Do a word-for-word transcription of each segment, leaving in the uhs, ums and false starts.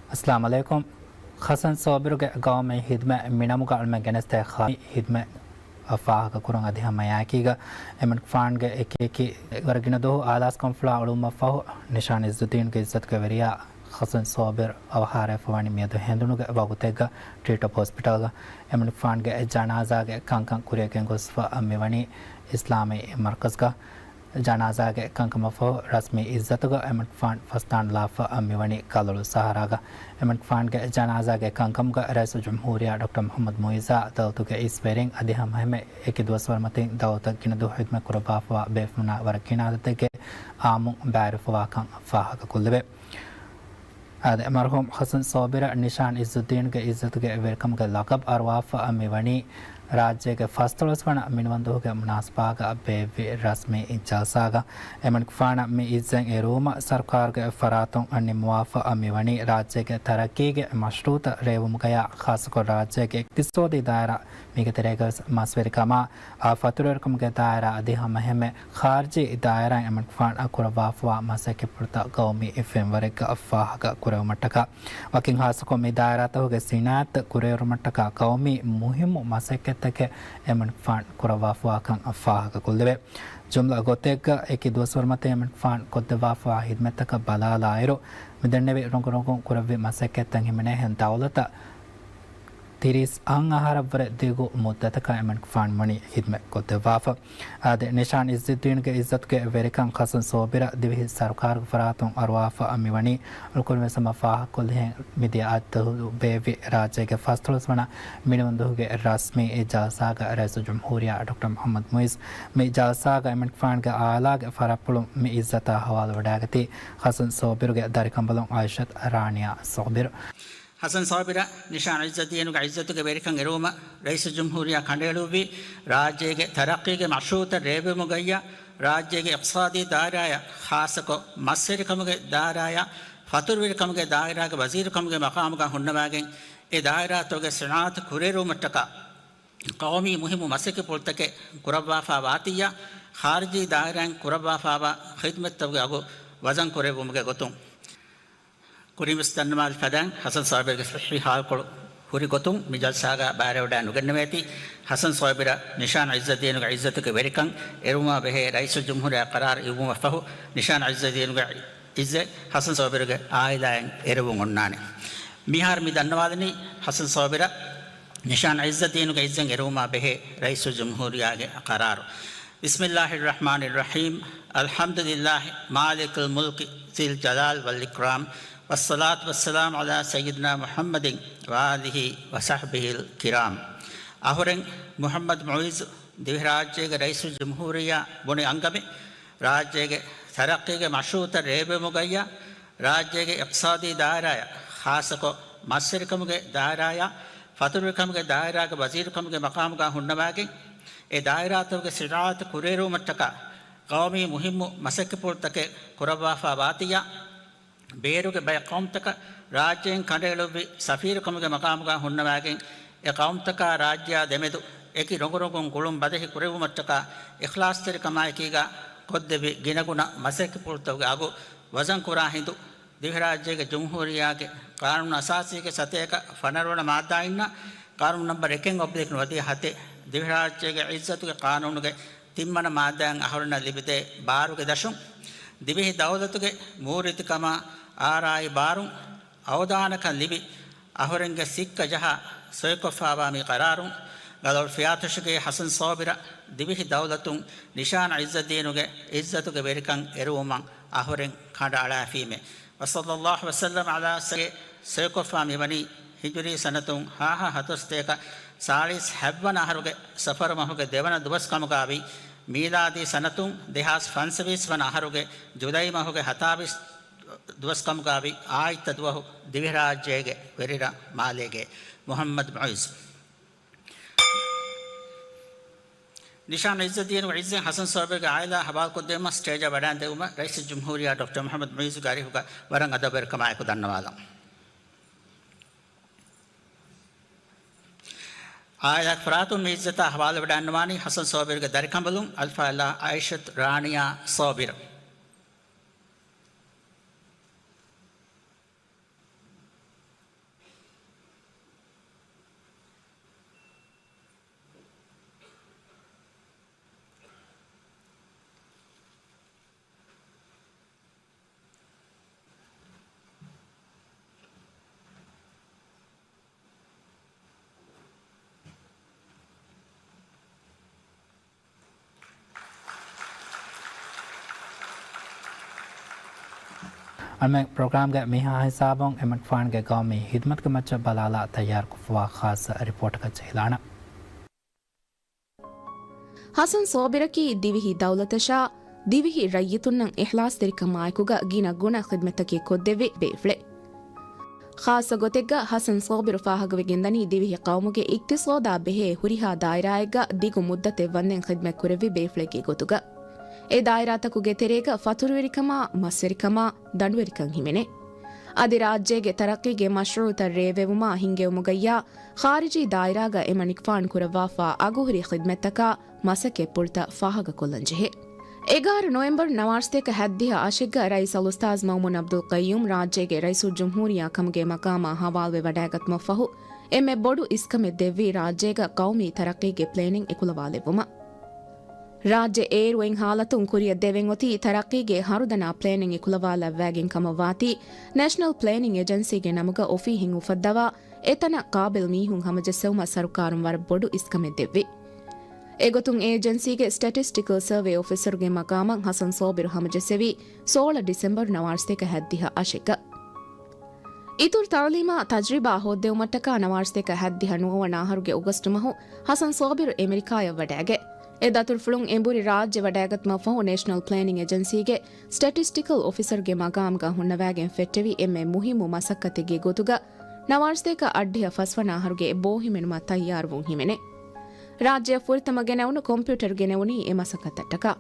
އައްސަލާމު ޢަލައިކުމް. ޙަސަން ޞާބިރުގެ ޤައުމީ ޚިދްމަތް މި ނަމުގަ އަޅުމެން ގެނެސްދޭ ޚާއްސަ ޚިދްމަތް ފާހަގަކުރުން އަދި ހަމައެއާއެކީގަ އެމަނިކުފާނުގެ އެކި އެކި ވަރަށް ގިނަ ދުވަހު އާލާސްކަންފުޅާ އުޅުމަށްފަހު ނިޝާން ޢިއްޒުއްދީނުގެ ޢިއްޒަތުގެ ވެރިޔާ ޙަސަން ޞާބިރު އަވަހާރަވެފަ ވަނީ މިއަދު ހެނދުނުގެ ވަގުތެއްގަ ޓްރީޓް އަޕް ހޮސްޕިޓަލްގަ. އެމަނިކުފާނުގެ ޖަނާޒާގެ ކަންކަން ކުރިއަށް ގެންގޮސްފަ މިވަނީ އިސްލާމީ މަރްކަޒްގަ. ޖަނާޒާގެ ކަންކަމަށްފަހު ރަސްމީ ޢިއްޒަތުގަ އެމަނިކުފާނު ފަސްދާން ލާފަ މިވަނީ ކަލޮޅު ސަހަރާގަ. އެމަނިކުފާނުގެ ޖަނާޒާގެ ކަންކަމުގަ ރައީސުލްޖުމްހޫރިއްޔާ ޑޮކްޓަރ މުޙައްމަދު މުޢިއްޒާ ދައުލަތުގެ އިސް ވެރިން އަދި ހަމައެހެންމެ އެކި ދުވަސްވަރު މަތިން ދައުލަތަށް ގިނަ ދުވަހު ޚިދްމަތް ކުރައްވާފަވާ ބޭފުޅުންނާ ވަރަށް ގިނަ އަދަދެއްގެ އާއްމުން ބައިވެރިވެފަވާކަން ފާހަގަކޮށްލެވޭ. އާދެ، މަރުޙޫމް ޙަސަން ޞާބިރަށް ނިޝާން ޢިއްޒުއްދީނުގެ ޢިއްޒަތުގެ ވެރިކަމުގެ ލަޤަބު އަރުވާފަ މިވަނީ ރާއްޖޭގެ ފަސްދޮޅަސް ވަނަ މިނިވަންދުވަހުގެ މުނާސަބާގަ ބޭއްވި ރަސްމީ ޖަލްސާގަ. އެމަނިކުފާނަށް މި ޢިއްޒަތް އެރުވުމަށް ސަރުކާރުގެ ފަރާތުން ނިންމަވާފަ މިވަނީ ރާއްޖޭގެ ތަރައްޤީގެ މަޝްރޫޢުތައް ރޭވުމުގަޔާ، ޚާއްޞަކޮށް ރާއްޖޭގެ އިޤްތިޞާދީ ދާއިރާ މީގެ ތެރޭގަވެސް މަސްވެރިކަމާ، އާ، ފަތުރުވެރިކަމުގެ ދާއިރާ އަދި ހަމައެހެންމެ ޚާރިޖީ ދާއިރާއިން އެމަނިކުފާނަށް ކުރައްވާފަވާ މަސައްކަތްޕުޅުތައް ޤައުމީ ފެންވަރެއްގަ ފާހަގަ ކުރެވުމަށްޓަކާ، ވަކިން ޚާއްޞަކޮށް މި ދާއިރާތަކުގެ ސިނާއަތްތައް ކުރިއެރުމަށްޓަކާ ޤައުމީ މުހިއްމު މަސައްކަތްތަކެއް އެމަނިކުފާނު ކުރައްވާފަވާކަން ފާހަގަކޮށްލެވޭ. ޖުމްލަ ގޮތެއްގަ އެކި ދުވަސްވަރު މަތިން އެމަނިކުފާނު ކޮށްދެއްވާފަވާ ޚިދްމަތްތަކަށް ބަލާލާއިރު، މިދެންނެވި ރޮނގު ރޮނގުން ކުރެއްވި މަސައްކަތްތައް ހިމެނޭހެން ދައުލަތަށް ތިރީސް އަށް އަހަރަށްވުރެ ދިގު މުއްދަތަކަށް އެމަނިކުފާނު ވަނީ ޚިދްމަތް ކޮށްދެއްވާފަ. އާދެ، ނިޝާން ޢިއްޒުއްދީނުގެ ޢިއްޒަތުގެ ވެރިކަން ޙަސަން ޞާބިރަށް ދިވެހި ސަރުކާރުގެ ފަރާތުން އަރުވާފަ މިވަނީ، އަޅުގަނޑުމެން ހަމަ ފާހަގަކޮށްލިހެން މިދިޔަ އައްދުވަހު ބޭއްވި ރާއްޖޭގެ ފަސްދޮޅަސް ވަނަ މިނިވަންދުވަހުގެ ރަސްމީ ޖަލްސާގަ ރައީސުލްޖުމްހޫރިއްޔާ ޑޮކްޓަރ މުޙައްމަދު މުޢިއްޒު، މި ޖަލްސާގަ އެމަނިކުފާނުގެ އާލާގެ ފަރާތްޕުޅުން މި ޢިއްޒަތާ ޙަވާލުވެވަޑައިގަތީ ޙަސަން ޞާބިރުގެ ދަރިކަނބަލުން ޢާއިޝަތު ރާނިޔާ ޞާބިރު. ޙަސަން ޞާބިރަށް ނިޝާން ޢިއްޒުއްދީނުގެ ޢިއްޒަތުގެ ވެރިކަން އެރުވުމަށް ރައީސުލްޖުމްހޫރިއްޔާ ކަނޑައެޅުއްވި ރާއްޖޭގެ ތަރައްޤީގެ މަޝްރޫޢުތައް ރޭވުމުގައްޔާ، ރާއްޖޭގެ އިޤްތިޞާދީ ދާއިރާއަށް، ޚާއްޞަކޮށް މަސްވެރިކަމުގެ ދާއިރާއަށް، ފަތުރުވެރިކަމުގެ ދާއިރާގެ ވަޒީރުކަމުގެ މަޤާމުގަ ހުންނަވައިގެން، އެ ދާއިރާތަކުގެ ސިނާއަތު ކުރިއެރުވުމަށްޓަކާ، ޤައުމީ މުހިއްމު މަސައްކަތްޕުޅުތަކެއް ކުރައްވާފަ ވާތިއްޔާ، ޚާރިޖީ ދާއިރާއިން ކުރައްވާފަވާ ޚިދްމަތްތަކުގެ އަގު ވަޒަން ކުރެއްވުމުގެ ގޮތުން، ކުރިންވެސް ދަންނަވާލި ފަދައިން، ޙަސަން ޞާބިރުގެ ޞިއްޙީ ހާލުކޮޅު ހުރި ގޮތުން މި ޖަލްސާގަ ބައިވެރިވެވަޑައި ނުގެންނެވޭތީ، ޙަސަން ޞާބިރަށް ނިޝާން ޢިއްޒުއްދީނުގެ ޢިއްޒަތުގެ ވެރިކަން އެރުވުމާ ބެހޭ ރައީސުލްޖުމްހޫރިއްޔާ ޤަރާރު އިވުމަށްފަހު، ނިޝާން ޢިއްޒުއްދީނުގެ ޢިއްޒަތް ޙަސަން ޞާބިރުގެ ޢާއިލާއިން އެރުވުން އޮންނާނެ. މިހާރު މި ދަންނަވާލަނީ، ޙަސަން ޞާބިރަށް ނިޝާން ޢިއްޒުއްދީނުގެ ޢިއްޒަތް އެރުވުމާ ބެހޭ ރައީސުލްޖުމްހޫރިއްޔާގެ ޤަރާރު. بسم الله الرحمن الرحيم. الحمد لله مالك الملك ذي الجلال والإكرام، والصلاة والسلام على سيدنا محمد وآله وصحبه الكرام. އަހުރެން މުޙައްމަދު މުޢިއްޒު ދިވެހިރާއްޖޭގެ ރައީސުލްޖުމްހޫރިއްޔާ ބުނި އަންގަމެއް، ރާއްޖޭގެ ތަރައްޤީގެ މަޝްރޫޢުތައް ރޭވެވުމުގައްޔާ، ރާއްޖޭގެ އިޤްތިޞާދީ ދާއިރާއަށް، ޚާއްޞަކޮށް މަސްވެރިކަމުގެ ދާއިރާއަށް، ފަތުރުވެރިކަމުގެ ދާއިރާގެ ވަޒީރުކަމުގެ މަޤާމުގަ ހުންނަވައިގެން، އެ ދާއިރާތަކުގެ ސިނާއަތު ކުރިއެރުވުމަށްޓަކާ، ޤައުމީ މުހިއްމު މަސައްކަތްޕުޅުތަކެއް ކުރައްވާފަ ވާތިއްޔާ، ބޭރުގެ ބައެއް ޤައުމުތަކަށް ރާއްޖެއިން ކަނޑައެޅުއްވި ސަފީރުކަމުގެ މަޤާމުގަ ހުންނަވައިގެން، އެ ޤައުމުތަކާ ރާއްޖެއާ ދެމެދު އެކި ރޮނގުރޮނގުން ގުޅުން ބަދަހި ކުރެއްވުމަށްޓަކާ އިޚްލާޞްތެރިކަމާއެކީގަ ކޮށްދެއްވި ގިނަގުނަ މަސައްކަތްޕުޅުތަކުގެ އަގު ވަޒަންކުރާ ހިނދު، ދިވެހިރާއްޖޭގެ ޖުމްހޫރިއްޔާގެ ޤާނޫނު އަސާސީގެ ސަތޭކަ ފަނަރަ ވަނަ މާއްދާއިންނަށް، ޤާނޫނު ނަންބަރު އެކެއް އޮބްލިކް ނުވަދިހަ ހަތެއް، ދިވެހިރާއްޖޭގެ ޢިއްޒަތުގެ ޤާނޫނުގެ ތިންވަނަ މާއްދާއިން އަހުރެންނަށް ލިބިދޭ ބާރުގެ ދަށުން، ދިވެހި ދައުލަތުގެ މޫރިތިކަމާ އާރާއި ބާރުން އަވަދާނަކަން ލިބި، އަހުރެންގެ ސިއްކަ ޖަހާ ސޮއިކޮށްފާވާ މި ޤަރާރުން، ގަލޮޅު ފިޔާތޮށިގެ ޙަސަން ޞާބިރަށް ދިވެހި ދައުލަތުން ނިޝާން ޢިއްޒައްދީނުގެ ޢިއްޒަތުގެ ވެރިކަން އެރުވުމަށް އަހުރެން ކަނޑައަޅާފީމޭ. ވަޞައްލައްލާހު ވަސައްލަމަ ޢަލާ ސައްޔި ސޮއިކޮށްފާ މިވަނީ ހިޖުރީ ސަނަތުން ހާހާ ހަތަރުސަތޭކަ ސާޅީސް ހަތްވަނަ އަހަރުގެ ސަފަރު މަހުގެ ދެވަނަ ދުވަސް ކަމުގާވި، މީލާދީ ސަނަތުން ދެހާސް ފަންސަވީސް ވަނަ އަހަރުގެ ޖުލައި މަހުގެ ހަތާވީސް ދުވަސް ކަމުގާވި އާއްތަ ދުވަހު ދިވެހިރާއްޖޭގެ ވެރިރަށް މާލޭގެ މުޙައްމަދު މުޢިއްޒު. ނިޝާން ޢިއްޒައްދީނުގެ ޢިއްޒަތް ޙަސަން ޞާބިރުގެ ޢާއިލާ ޙަވާލުކޮށްދޭން ސްޓޭޖަށް ވަޑައިން ދެވުމަށް ރައީސުލްޖުމްހޫރިއްޔާ ޑޮކްޓަރ މުޙައްމަދު މުޢިއްޒުގެ އަރިހުގަ ވަރަށް އަދަބުވެރިކަމާއެކު ދަންނަވާލަން. ޢާއިލާގެ ފަރާތުން މި ޢިއްޒަތާ ޙަވާލުވެވަޑައިންނަވާނީ ޙަސަން ޞާބިރުގެ ދަރިކަނބަލުން އަލްފާޟިލާ ޢާއިޝަތު ރާނިޔާ ޞާބިރު. އަޅުމެން ޕްރޮގްރާމްގެ މިހާ ހިސާބުން އެމަނިކުފާނުގެ ގައުމީ ހިދުމަތުގެ މައްޗަށް ބަލާލާ ތައްޔާރުކޮށްފަވާ ޚާއްޞަ ރިޕޯޓަކަށް ޖެހިލާނަން. ހަސަން ސޯބިރަކީ ދިވެހި ދައުލަތަށާ ދިވެހި ރައްޔިތުންނަށް އިޚްލާޞްތެރިކަމާއެކުގަ ގިނަ ގުނަ ޚިދްމަތްތަކެއް ކޮށްދެއްވި ބޭފުޅެއް. ޚާއްޞަ ގޮތެއްގަ ހަސަން ސޯބިރު ފާހަގަވެގެންދަނީ ދިވެހި ޤައުމުގެ އިޤްތިޞާދާ ބެހޭ ހުރިހާ ދާއިރާއެއްގަ ދިގު މުއްދަތެއް ވަންދެން ޚިދްމަތް ކުރެއްވި ބޭފުޅެއްގެ ގޮތުގަ. އެ ދާއިރާތަކުގެ ތެރޭގަ ފަތުރުވެރިކަމާ، މަސްވެރިކަމާ، ދަނޑުވެރިކަން ހިމެނޭ. އަދި ރާއްޖޭގެ ތަރައްޤީގެ މަޝްރޫޢުތައް ރޭވެވުމާ ހިންގެވުމުގައްޔާ، ޚާރިޖީ ދާއިރާގަ އެމަނިކުފާނު ކުރައްވާފާ އަގުހުރި ޚިދްމަތްތަކާ، މަސައްކަތްޕުޅުތައް ފާހަގަކޮށްލަންޖެހޭ. އެގާރަ ނޮވެމްބަރު ނަވާރަސަތޭކަ ހަތްދިހަ އަށެއްގަ ރައީސް އަލްއުސްތާޛް މައުމޫން އަބްދުލް ޤައްޔޫމް ރާއްޖޭގެ ރައީސުލްޖުމްހޫރިއްޔާ ކަމުގެ މަޤާމާ ހަވާލުވެ ވަޑައިގަތުމަށްފަހު، އެންމެ ބޮޑު އިސްކަމެއް ދެއްވީ ރާއްޖޭގަ ޤައުމީ ތަރައްޤީގެ ޕްލޭނިން އެކުލަވާލެއްވުމަށް. ރާއްޖެ އޭރު އެއް ހާލަތުން ކުރިއަށް ދެވެން އޮތީ ތަރައްޤީގެ ހަރުދަނާ ޕްލޭނިން އެކުލަވާލައްވާގެން ކަމަށް ވާތީ، ނޭޝަނަލް ޕްލޭނިން އެޖެންސީގެ ނަމުގަ އޮފީހެއް އުފައްދަވާ، އެތަނަށް ޤާބިލް މީހުން ހަމަޖެއްސެވުމަށް ސަރުކާރުން ވަރަށް ބޮޑު އިސްކަމެއް ދެއްވި. އެގޮތުން އެ އެޖެންސީގެ ސްޓެޓިސްޓިކަލް ސަރވޭ އޮފިސަރުގެ މަޤާމަށް ހަސަން ސޯބިރު ހަމަޖެއްސެވީ ސޯޅަ ޑިސެމްބަރު ނަވާރަސަތޭކަ ހަތްދިހަ އަށެއްގަ. އިތުރު ތަޢުލީމާ ތަޖްރިބާ ހޯއްދެވުމަށްޓަކާ ނަވާރަސަތޭކަ ހަތްދިހަ ނުވަވަނަ އަހަރުގެ އޮގަސްޓު މަހު ހަސަން ސޯބިރު އެމެރިކާޔަށް ވަޑައިގެ. އެ ދަތުރުފުޅުން އެނބުރި ރާއްޖެ ވަޑައިގަތުމަށްފަހު ނޭޝަނަލް ޕްލޭނިން އެޖެންސީގެ ސްޓެޓިސްޓިކަލް އޮފިސަރުގެ މަގާމުގަ ހުންނަވައިގެން ފެއްޓެވި އެންމެ މުހިއްމު މަސައްކަތެއްގެ ގޮތުގަ ނަވާރަސަތޭކަ އަށްޑިހަ ފަސްވަނަ އަހަރުގެ ބޯހިމެނުމަށް ތައްޔާރުވުން ހިމެނޭ. ރާއްޖެއަށް ފުރަތަމަ ގެނެވުނު ކޮމްޕިއުޓަރު ގެނެވުނީ އެ މަސައްކަތަށްޓަކާ.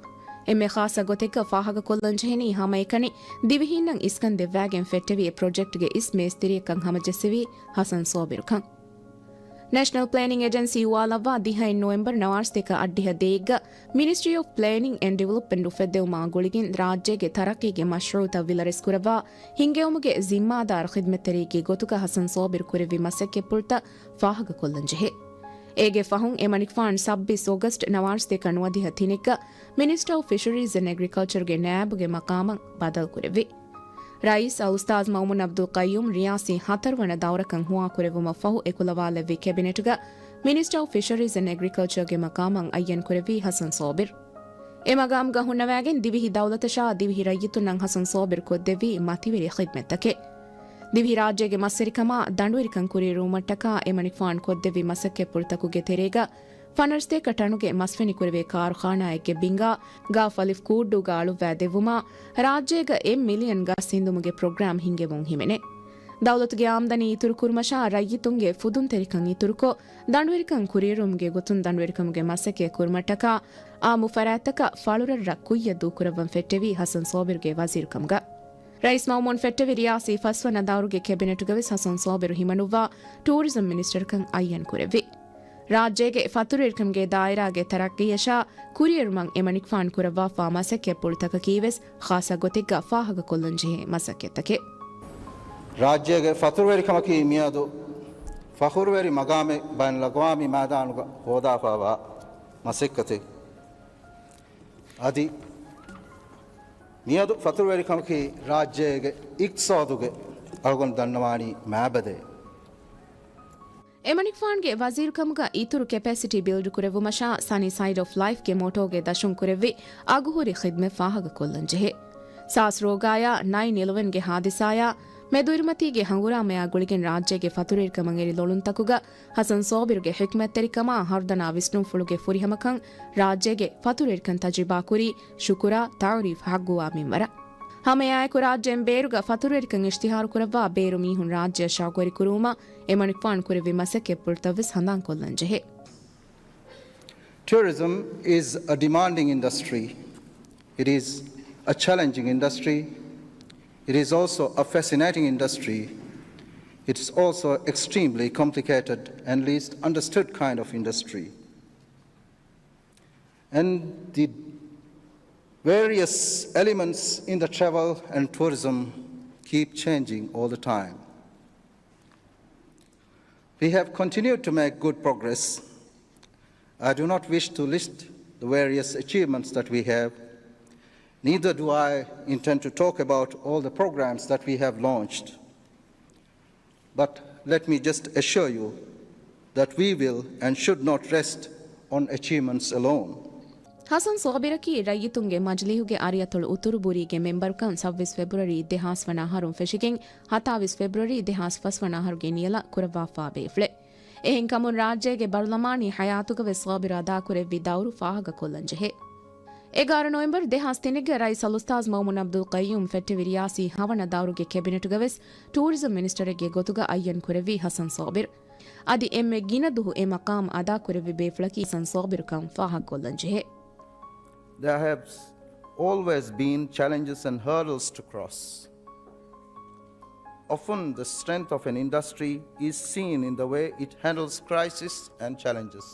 އެންމެ ޚާއްޞަ ގޮތެއްގަ ފާހަގަކޮށްލަންޖެހެނީ ހަމައެކަނި ދިވެހީންނަށް އިސްކަން ދެއްވާގެން ފެއްޓެވި އެ ޕްރޮޖެކްޓްގެ އިސް މޭސްތިރިއެއްކަން ހަމަޖެއްސެވީ ހަސަން ސޯބިރުކަން. ނޭޝަނަލް ޕްލޭނިން އެޖެންސީ އުވާލައްވާ ދިހައެއް ނޮވެމްބަރު ނަވާރަސަތޭކަ އަށްޑިހަ ދޭއްގަ މިނިސްޓްރީ އޮފް ޕްލޭނިން އެންޑް ޑިވެލޮޕްމަންޓް އުފެއްދެވުމާ ގުޅިގެން ރާއްޖޭގެ ތަރައްޤީގެ މަޝްރޫޢުތައް ވިލަރެސް ކުރައްވާ ހިންގެވުމުގެ ޒިންމާދާރު ޚިދްމަތްތެރިއެއްގެ ގޮތުގަ ހަސަން ސޯބިރު ކުރެއްވި މަސައްކަތްޕުޅުތައް ފާހަގަކޮށްލަންޖެހޭ. އޭގެ ފަހުން އެމަނިކުފާނު ސައްބީސް އޮގަސްޓް ނަވާރަސަތޭކަ ނުވަދިހަ ތިނެއްގަ މިނިސްޓަރ އޮފް ފިޝަރީޒް އެންޑް އެގްރިކަލްޗަރގެ ނާއިބުގެ މަޤާމަށް ބަދަލުކުރެއްވި. ރައީސް އަލްއުސްތާޛް މައުމޫން އަބްދުލް ޤައްޔޫމް ރިޔާސީ ހަތަރުވަނަ ދައުރަކަށް ހުވާކުރެއްވުމަށްފަހު އެކުލަވާލެއްވި ކެބިނެޓުގަ މިނިސްޓަރ އޮފް ފިޝަރީޒް އެންޑް އެގްރިކަލްޗަރގެ މަޤާމަށް އައްޔަން ކުރެއްވީ ހަސަން ސޯބިރު. އެ މަގާމުގަ ހުންނަވައިގެން ދިވެހި ދައުލަތަށާ ދިވެހި ރައްޔިތުންނަށް ހަސަން ސޯބިރު ކޮށްދެއްވީ މަތިވެރި ޚިދްމަތްތަކެއް. ދިވެހިރާއްޖޭގެ މަސްވެރިކަމާ ދަނޑުވެރިކަން ކުރިއެރުވުމަށްޓަކާ އެމަނިކުފާނު ކޮށްދެއްވި މަސައްކަތްޕުޅުތަކުގެ ތެރޭގަ ފަނަރަސަތޭކަ ޓަނުގެ މަސްފެނި ކުރެވޭ ކާރުޚާނާއެއްގެ ބިންގާ ގާފު އަލިފް ކޫއްޑޫގަ އަޅުއްވައިދެއްވުމާ، ރާއްޖޭގަ އެއް މިލިއަން ގަސް އިންދުމުގެ ޕްރޮގްރާމް ހިންގެވުން ހިމެނޭ. ދައުލަތުގެ އާމްދަނީ އިތުރުކުރުމަށާ ރައްޔިތުންގެ ފުދުންތެރިކަން އިތުރުކޮށް، ދަނޑުވެރިކަން ކުރިއެރުވުމުގެ ގޮތުން ދަނޑުވެރިކަމުގެ މަސައްކަތް ކުރުމަށްޓަކާ، އާއްމު ފަރާތްތަކަށް ފަޅުރަށްރަށް ކުއްޔަށް ދޫކުރައްވަން ފެއްޓެވީ ހަސަން ސޯބިރުގެ ވަޒީރުކަމުގަ. ރައީސް މައުމޫން ފެއްޓެވި ރިޔާސީ ފަސްވަނަ ދައުރުގެ ކެބިނެޓުގަވެސް ހަސަން ސޯބިރު ހިމަނުއްވާ ޓޫރިޒަމް މިނިސްޓަރކަން އައްޔަން ކުރެއްވި. ރާއްޖޭގެ ފަތުރުވެރިކަމުގެ ދާއިރާގެ ތަރައްޤީއަށާ ކުރިއެރުމަށް އެމަނިކުފާނު ކުރައްވާފާ މަސައްކަތްޕުޅުތަކަކީވެސް ޚާއްޞަ ގޮތެއްގަ ފާހަގަކޮށްލަންޖެހޭ މަސައްކަތްތަކެއް. ރާއްޖޭގެ ފަތުރުވެރިކަމަކީ މިއަދު ފަޚުރުވެރި މަގާމެއް ބައިނަލްއަގްވާމީ މައިދާނުގަ ހޯދާފާވާ މަސައްކަތެއް. އަދި މިއަދު ފަތުރުވެރިކަމަކީ ރާއްޖޭގެ އިޤްތިޞާދުގެ އަޅުގަނޑު ދަންނަވާނީ މާބަދައެއް. އެމަނިކުފާނުގެ ވަޒީރުކަމުގަ އިތުރު ކެޕޭސިޓީ ބިލްޑް ކުރެއްވުމަށާ ސަނީ ސައިޑް އޮފް ލައިފްގެ މޯޓޯގެ ދަށުން ކުރެއްވި އަގުހުރި ޚިދްމަތް ފާހަގަކޮށްލަންޖެހޭ. ސާސް ރޯގާޔާ ނައިން އިލެވެންގެ ހާދިސާޔާ މެދުއިރުމަތީގެ ހަނގުރާމަޔާ ގުޅިގެން ރާއްޖޭގެ ފަތުރުވެރިކަމަށް އެރި ލޮޅުންތަކުގަ ހަސަން ސޯބިރުގެ ޙިކްމަތްތެރިކަމާ ހަރުދަނާ ވިސްނުންފުޅުގެ ފުރިހަމަކަން ރާއްޖޭގެ ފަތުރުވެރިކަން ތަޖުރިބާކުރީ ޝުކުރާ ތަޢުރީފް ޙައްޤުވާ މިންވަރަށް. ހަމައެއާއެކު ރާއްޖޭން ބޭރުގަ ފަތުރުވެރިކަން އިޝްތިހާރު ކުރައްވާ ބޭރު މީހުން ރާއްޖެއަށް ޝައުގުވެރި ކުރުވުމަށް އެމަނިކުފާނު ކުރެއްވި މަސައްކަތްޕުޅުތައްވެސް ހަނދާންކޮށްލަންޖެހޭ. Tourism is a demanding industry. It is a challenging industry. It is also a fascinating industry. It's also extremely complicated and least understood kind of industry. And the various elements in the travel and tourism keep changing all the time. We have continued to make good progress. I do not wish to list the various achievements that we have, neither do I intend to talk about all the programs that we have launched. But let me just assure you that we will and should not rest on achievements alone. ޙަސަން ޞާބިރަކީ ރައްޔިތުންގެ މަޖިލީހުގެ އަރިއަތޮޅު އުތުރު ބުރީގެ މެންބަރުކަން ސައްބީސް ފެބްރުއަރީ ދެހާސް ވަނަ އަހަރުން ފެށިގެން ހަތާވީސް ފެބްރުއަރީ ދެހާސް ފަސް ވަނަ އަހަރުގެ ނިޔަލަށް ކުރައްވާފާ ބޭފުޅެއް. އެހެންކަމުން ރާއްޖޭގެ ބަރުލަމާނީ ޙަޔާތުގަވެސް ޞާބިރު އަދާކުރެއްވި ދައުރު ފާހަގަކޮށްލަންޖެހޭ. އެގާރަ ނޮވެމްބަރު ދެހާސް ތިނެއްގެ ރައީސް އަލްއުސްތާޛް މައުމޫން އަބްދުލް ޤައްޔޫމް ފެއްޓެވި ރިޔާސީ ހަވަނަ ދައުރުގެ ކެބިނެޓުގަވެސް ޓޫރިޒަމް މިނިސްޓަރެއްގެ ގޮތުގަ އައްޔަން ކުރެއްވީ ޙަސަން ޞާބިރު. އަދި އެންމެ ގިނަ ދުހު އެ މަޤާމް އަދާކުރެއްވި ބޭފުޅަކީ ޙަސަން ޞާބިރުކަން ފާހަގަކޮށްލަންޖެހޭ. There have always been challenges and hurdles to cross. Often the strength of an industry is seen in the way it handles crisis and challenges.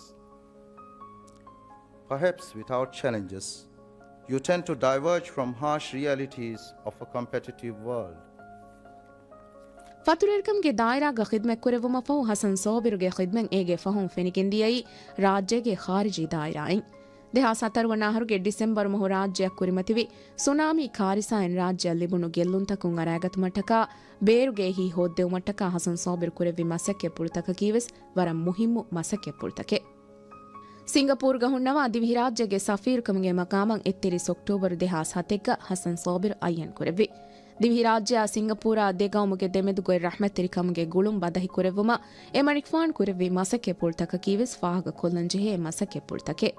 Perhaps without challenges, you tend to diverge from harsh realities of a competitive world. ފަތުރުވެރިކަމުގެ ދާއިރާގަ ޚިދްމަތްކުރެއްވުމަށްފަހު ޙަސަން ޞާބިރުގެ ޚިދްމަތް އޭގެ ފަހުން ފެނިގެންދިޔައީ ރާއްޖޭގެ ޚާރިޖީ ދާއިރާއިން. ދެހާސް ހަތަރު ވަނަ އަހަރުގެ ޑިސެމްބަރު މަހު ރާއްޖެއަށް ކުރިމަތިވި ސުނާމީ ކާރިސާއިން ރާއްޖެއަށް ލިބުނު ގެއްލުންތަކުން އަރައިގަތުމަށްޓަކާ ބޭރުގެ އެހީ ހޯއްދެވުމަށްޓަކާ ޙަސަން ޞާބިރު ކުރެއްވި މަސައްކަތްޕުޅުތަކަކީވެސް ވަރަށް މުހިއްމު މަސައްކަތްޕުޅުތަކެއް. ސިންގަޕޫރުގަ ހުންނަވާ ދިވެހިރާއްޖޭގެ ސަފީރުކަމުގެ މަޤާމަށް އެއްތިރީސް އޮކްޓޯބަރު ދެހާސް ހަތެއްގަ ޙަސަން ޞާބިރު އައްޔަން ކުރެއްވި. ދިވެހިރާއްޖެއާ ސިންގަޕޫރާ ދެ ގައުމުގެ ދެމެދުގައި ރަޙްމަތްތެރިކަމުގެ ގުޅުން ބަދަހިކުރެއްވުމަށް އެމަނިކުފާނު ކުރެއްވި މަސައްކަތްޕުޅުތަކަކީވެސް ފާހަގަކޮށްލަންޖެހޭ މަސައްކަތްޕުޅުތަކެއް.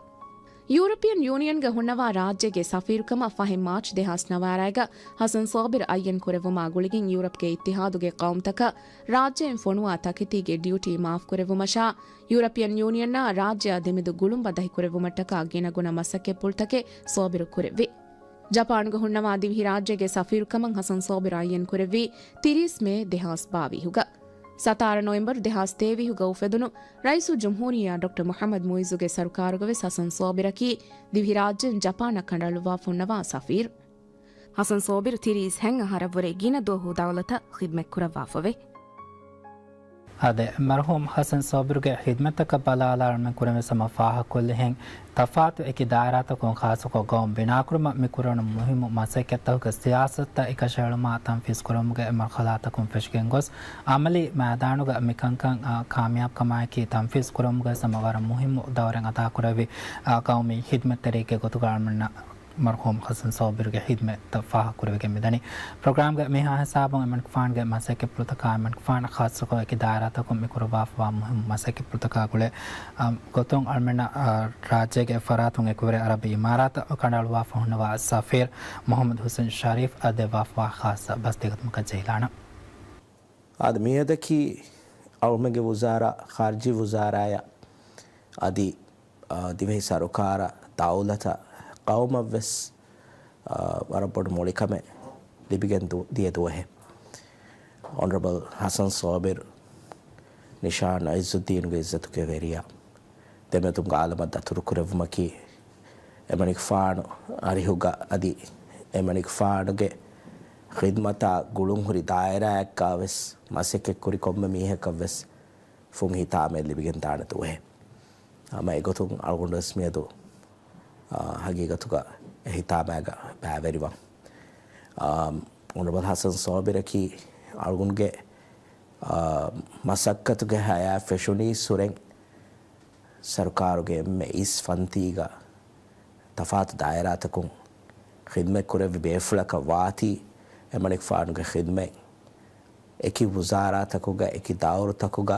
ޔޫރަޕިއަން ޔޫނިއަންގަ ހުންނަވާ ރާއްޖޭގެ ސަފީރުކަމަށް ފަހެ މާޗް ދެހާސް ނަވާރައިގަ ޙަސަން ޞާބިރު އައްޔަން ކުރެއްވުމާ ގުޅިގެން ޔޫރަޕްގެ އިއްތިޙާދުގެ ޤައުމުތަކަށް ރާއްޖެއިން ފޮނުވާ ތަކެތީގެ ޑިއުޓީ މާފްކުރެއްވުމަށާ، ޔޫރަޕިއަން ޔޫނިއަންއާ ރާއްޖެއާ ދެމެދު ގުޅުން ބަދަހިކުރެއްވުމަށްޓަކާ ގިނަގުނަ މަސައްކަތްޕުޅުތަކެއް ޞާބިރު ކުރެއްވި. ޖަޕާނުގަ ހުންނަވާ ދިވެހިރާއްޖޭގެ ސަފީރުކަމަށް ޙަސަން ޞާބިރު އައްޔަން ކުރެއްވީ ތިރީސް މޭ ދެހާސް ބާވީހުގަ. ސަތާރަ ނޮވެމްބަރު ދެހާސް ތޭވީހުގަ އުފެދުނު ރައީސުލްޖުމްހޫރިއްޔާ ޑޮކްޓަރ މުޙައްމަދު މުޢިއްޒުގެ ސަރުކާރުގަވެސް ޙަސަން ޞާބިރަކީ ދިވެހިރާއްޖޭން ޖަޕާނަށް ކަނޑައަޅުއްވާފަ ހުންނަވާ ސަފީރު. ޙަސަން ޞާބިރު ތިރީސް ހަތް އަހަރަށްވުރެ ގިނަ ދުވަހު ދައުލަތަށް ޚިދްމަތްކުރައްވާފަވޭ. އާދެ، މަރުޙޫމް ޙަސަން ޞާބިރުގެ ޚިދްމަތްތަކަށް ބަލާލާ އަޅުމެން ކުރެންވީ ހަމަ ފާހަގަކޮށްލިހެން، ތަފާތު އެކި ދާއިރާތަކުން ޚާއްޞަކޮށް ގައުމު ބިނާކުރުމަށް މި ކުރެވުނު މުހިއްމު މަސައްކަތްތަކުގެ ސިޔާސަތުތައް އެކަށައެޅުމާ ތަންފީޒު ކުރުމުގެ މަރުޙަލާތަކުން ފެށިގެން ގޮސް، ޢަމަލީ މައިދާނުގަ މި ކަންކަން ކާމިޔާބުކަމާއެކީ ތަންފީޒު ކުރުމުގައި ހަމަ ވަރަށް މުހިއްމު ދައުރެއް އަދާކުރެއްވި ޤައުމީ ޚިދްމަތްތެރިއެއްގެ ގޮތުގަ އަޅުމެންނަށް މަރުޙޫމް ޙަސަން ޞާބިރުގެ ޚިދްމަތްތައް ފާހަގަކުރެވިގެން މިދަނީ. ޕްރޮގްރާމްގެ މިހާ ހިސާބުން އެމަނިކުފާނުގެ މަސައްކަތްޕުޅުތަކާ އެމަނިކުފާނަށް ޚާއްޞަކޮށް އެކި ދާއިރާތަކުން މި ކުރައްވާފަވާ މުހިއްމު މަސައްކަތްޕުޅުތަކާ ގުޅޭ ގޮތުން އަޅުމެންނަށް ރާއްޖޭގެ އެއްފަރާތުން އެކުވެރި އަރަބި އިމާރާތަށް ކަނޑައަޅުވާފަ ހުންނަވާ ސަފީރު މުޙައްމަދު ޙުސެން ޝަރީފް އަށް ދެއްވާފަވާ ޚާއްޞަ ބަސްތިއްބަވަންތަކަށް ޖެހިލާނަން. އާދެ، މިއަދަކީ އަޅުމެންގެ ވުޒާރާ، ޚާރިޖީ ވުޒާރާޔަށް އަދި ދިވެހި ސަރުކާރަށް، ދައުލަތަށް، ޤައުމަށްވެސް ވަރަށް ބޮޑު މޮޅިކަމެއް ލިބިގެން ދިޔަ ދުވަހެއް. އޮނަރަބަލް ޙަސަން ޞާބިރު، ނިޝާން ޢިއްޒުއްދީނުގެ ޢިއްޒަތުގެ ވެރިޔާ ދެމެދުން ޢާލަމަށް ދަތުރުކުރެއްވުމަކީ، އެމަނިކުފާނު އަރިހުގަ އަދި އެމަނިކުފާނުގެ ޚިދްމަތާ ގުޅުންހުރި ދާއިރާއެއްގަވެސް މަސައްކަތްކުރި ކޮންމެ މީހަކަށްވެސް ފުން ހިތާމައެއް ލިބިގެންދާނެ ދުވަހެއް. ހަމަ އެގޮތުން އަޅުގަނޑުވެސް މިއަދު ހަގީގަތުގަ އެ ހިތާމައިގަ ބައިވެރިވަން. އޮނަރަބަލް ޙަސަން ޞާބިރަކީ އަޅުގަނޑުގެ މަސައްކަތުގެ ހަޔާތް ފެށުނީ ސުރެން ސަރުކާރުގެ އެންމެ އިސް ފަންތީގަ ތަފާތު ދާއިރާތަކުން ޚިދްމަތްކުރެއްވި ބޭފުޅަކަށް ވާތީ، އެމަނިކުފާނުގެ ޚިދްމަތް އެކި ވުޒާރާތަކުގަ، އެކި ދައުރުތަކުގަ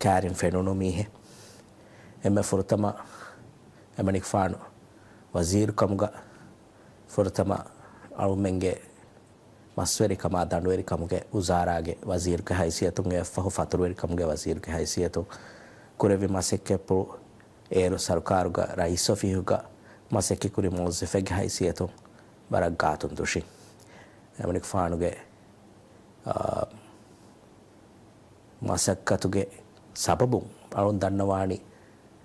ކައިރިން ފެނުނު މީހެއް. އެންމެ ފުރަތަމަ އެމަނިކުފާނު ވަޒީރުކަމުގަ ފުރަތަމަ އަޅުމެންގެ މަސްވެރިކަމާ ދަނޑުވެރިކަމުގެ ވުޒާރާގެ ވަޒީރުގެ ހައިސިއްޔަތުން، އެއަށްފަހު ފަތުރުވެރިކަމުގެ ވަޒީރުގެ ހައިސިއްޔަތުން ކުރެއްވި މަސައްކަތްޕުޅު، އޭރު ސަރުކާރުގަ ރައީސް އޮފީހުގަ މަސައްކަތްކުރި މުވައްޒަފެއްގެ ހައިސިއްޔަތުން ވަރަށް ގާތުން ދުށި. އެމަނިކުފާނުގެ މަސައްކަތުގެ ސަބަބުން އަޅުން ދަންނަވާނީ،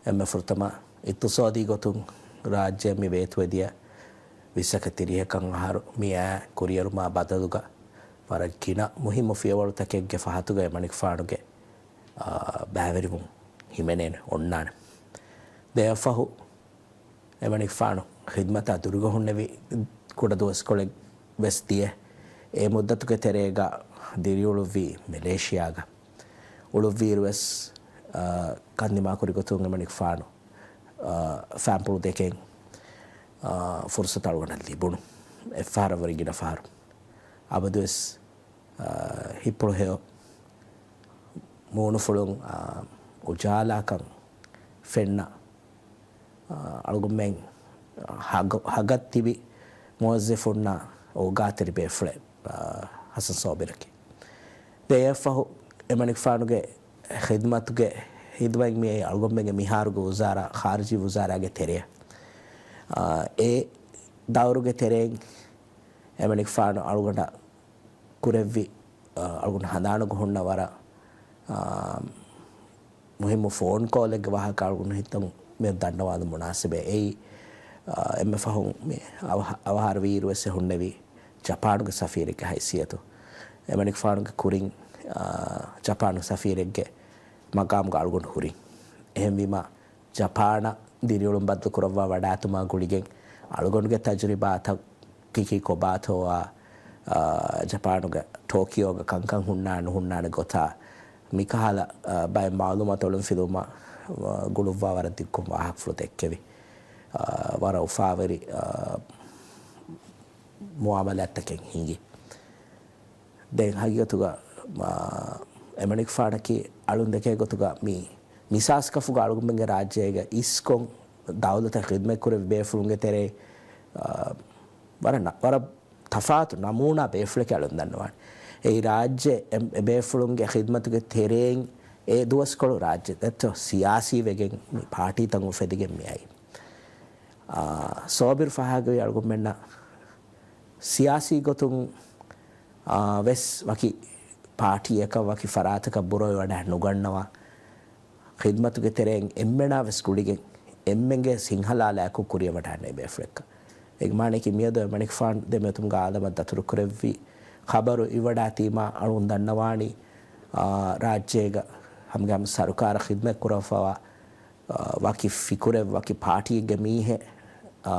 އެންމެ ފުރަތަމަ އިޤްތިޞާދީ ގޮތުން ރާއްޖެ މި ވޭތުވެދިޔަ ވިއްސަކަށް ތިރީހަކަށް އަހަރު މިއާ ކުރިއެރުމާ ބަދަލުގަ ވަރަށް ގިނަ މުހިއްމު ފިޔަވަޅުތަކެއްގެ ފަހަތުގަ އެމަނިކުފާނުގެ ބައިވެރިވުން ހިމެނޭނެ އޮންނާނެ. ދެއަށްފަހު އެމަނިކުފާނު ޚިދްމަތާ ދުރުގަ ހުންނެވި ކުޑަ ދުވަސްކޮޅެއް ވެސް ދިޔަ، އެ މުއްދަތުގެ ތެރޭގަ ދިރިއުޅުއްވީ މެލޭޝިޔާގަ. އުޅުއްވީއިރު ވެސް ކަންދިމާކުރި ގޮތުން އެމަނިކުފާނު ފައިންޕުޅު ދެކެން ފުރުސަތު އަޅުގަނޑަށް ލިބުނު. އެއްފަހަރަށްވުރެ ގިނަ ފަހަރު އަބަދުވެސް ހިތްޕުޅު ހެޔޮ މޫނުފުޅުން އުޖާލާކަން ފެންނަ އަޅުގަނޑުމެން ހަގ-، ހަގަށް ތިބި މުވައްޒަފުންނާ އޯގާތެރި ބޭފުޅެއް ހަސަން ސޯބިރަކީ. ދެ އެއަށްފަހު އެމަނިކުފާނުގެ ޚިދްމަތުގެ، ޚިދްމަތް މިއީ އަޅުގަނޑުމެންގެ މިހާރުގެ ވުޒާރާ، ޚާރިޖީ ވުޒާރާގެ ތެރެއަށް. އާ، އެ ދައުރުގެ ތެރެއިން އެމަނިކުފާނު އަޅުގަނޑަށް ކުރެއްވި، އާ، އަޅުގަނޑު ހަނދާނުގަ ހުންނަ ވަރަށް، އާ، މުހިއްމު ފޯން ކޯލެއްގެ ވާހަކަ އަޅުގަނޑު ހިތަށް މި ދަންނަވާލުމުން މުނާސިބޭ. އެއީ، އާ، އެންމެ ފަހުން މި އަވަހ-، އަވަހާރަވިއިރު ވެސް އެ ހުންނެވީ ޖަޕާނުގެ ސަފީރެއްގެ ހައިސިއްޔަތު. އެމަނިކުފާނުގެ ކުރިން، އާ، ޖަޕާނު ސަފީރެއްގެ މަގާމުގަ އަޅުގަނޑު ހުރިން. އެހެންވީމަ، ޖަޕާނަށް ދިރިއުޅުން ބަދަލުކުރައްވާ ވަޑާތުމާ ގުޅިގެން އަޅުގަނޑުގެ ތަޖުރިބާތަކަކީ ކޮބާތޯއާ، އާ، ޖަޕާނުގެ ޓޯކިޔޯގަ ކަންކަން ހުންނާ ނުހުންނާނެ ގޮތާ މިކަހަލަ، އާ، ބައެއް މައުލޫމާތު އޮޅުންފިލުވުމަށް، އާ، ގުޅުއްވާ ވަރަށް ދިއްކޮށް ވާހަކަފުޅު ދެއްކެވި. އާ، ވަރަށް އުފާވެރި، އާ، މުއާމަލާތްތަކެއް ހިނގި. ދެން ހަގީގަތުގަ، އާ، އެމަނިކުފާނަކީ އަޅުން ދެކޭ ގޮތުގަ މި މިސާސްކަފުގަ އަޅުގަނޑުމެންގެ ރާއްޖޭގަ އިސްކޮށް ދައުލަތަށް ޚިދްމަތްކުރެއްވި ބޭފުޅުންގެ ތެރޭ، އާ، ވަރަށް ނަ-، ވަރަށް ތަފާތު ނަމޫނާ ބޭފުޅެކޭ އަޅުން ދަންނަވާނެ. އެއީ ރާއްޖެ އެ-، އެ ބޭފުޅުންގެ ޚިދްމަތުގެ ތެރެއިން އެ ދުވަސްކޮޅު ރާއްޖެ ދެއްތޯ ސިޔާސީ ވެގެން މި ޕާޓީތައް އުފެދިގެން މިއައީ. އާ، ސޯބިރު ފަހާގެވި އަޅުގަނޑުމެންނަށް ސިޔާސީ ގޮތުން، އާ، ވެސް ވަކި ޕާޓީއަކަށް ވަކި ފަރާތަކަށް ބުރޮވެވަޑައި ނުގަންނަވާ، ޚިދްމަތުގެ ތެރެއިން އެންމެނާ ވެސް ގުޅިގެން އެންމެންގެ ސިންހަލާލާއެކު ކުރިއަށް ވަޑާން ނޭ ބޭފުޅެއްކަން. އޭގެ މާނައަކީ މިއަދު އެމަނިކުފާނު ދެމެދުމުގެ އާލަމަށް ދަތުރުކުރެއްވި ޚަބަރު އިވަޑާތީމާ އަޅުން ދަންނަވާނީ، އާ، ރާއްޖޭގަ ހަމަގަ ހަމަ ސަރުކާރަށް ޚިދްމަތް ކުރައްވާ، އާ، ވަކި ފިކުރެއް، ވަކި ޕާޓީއެއްގެ މީހެއް، އާ،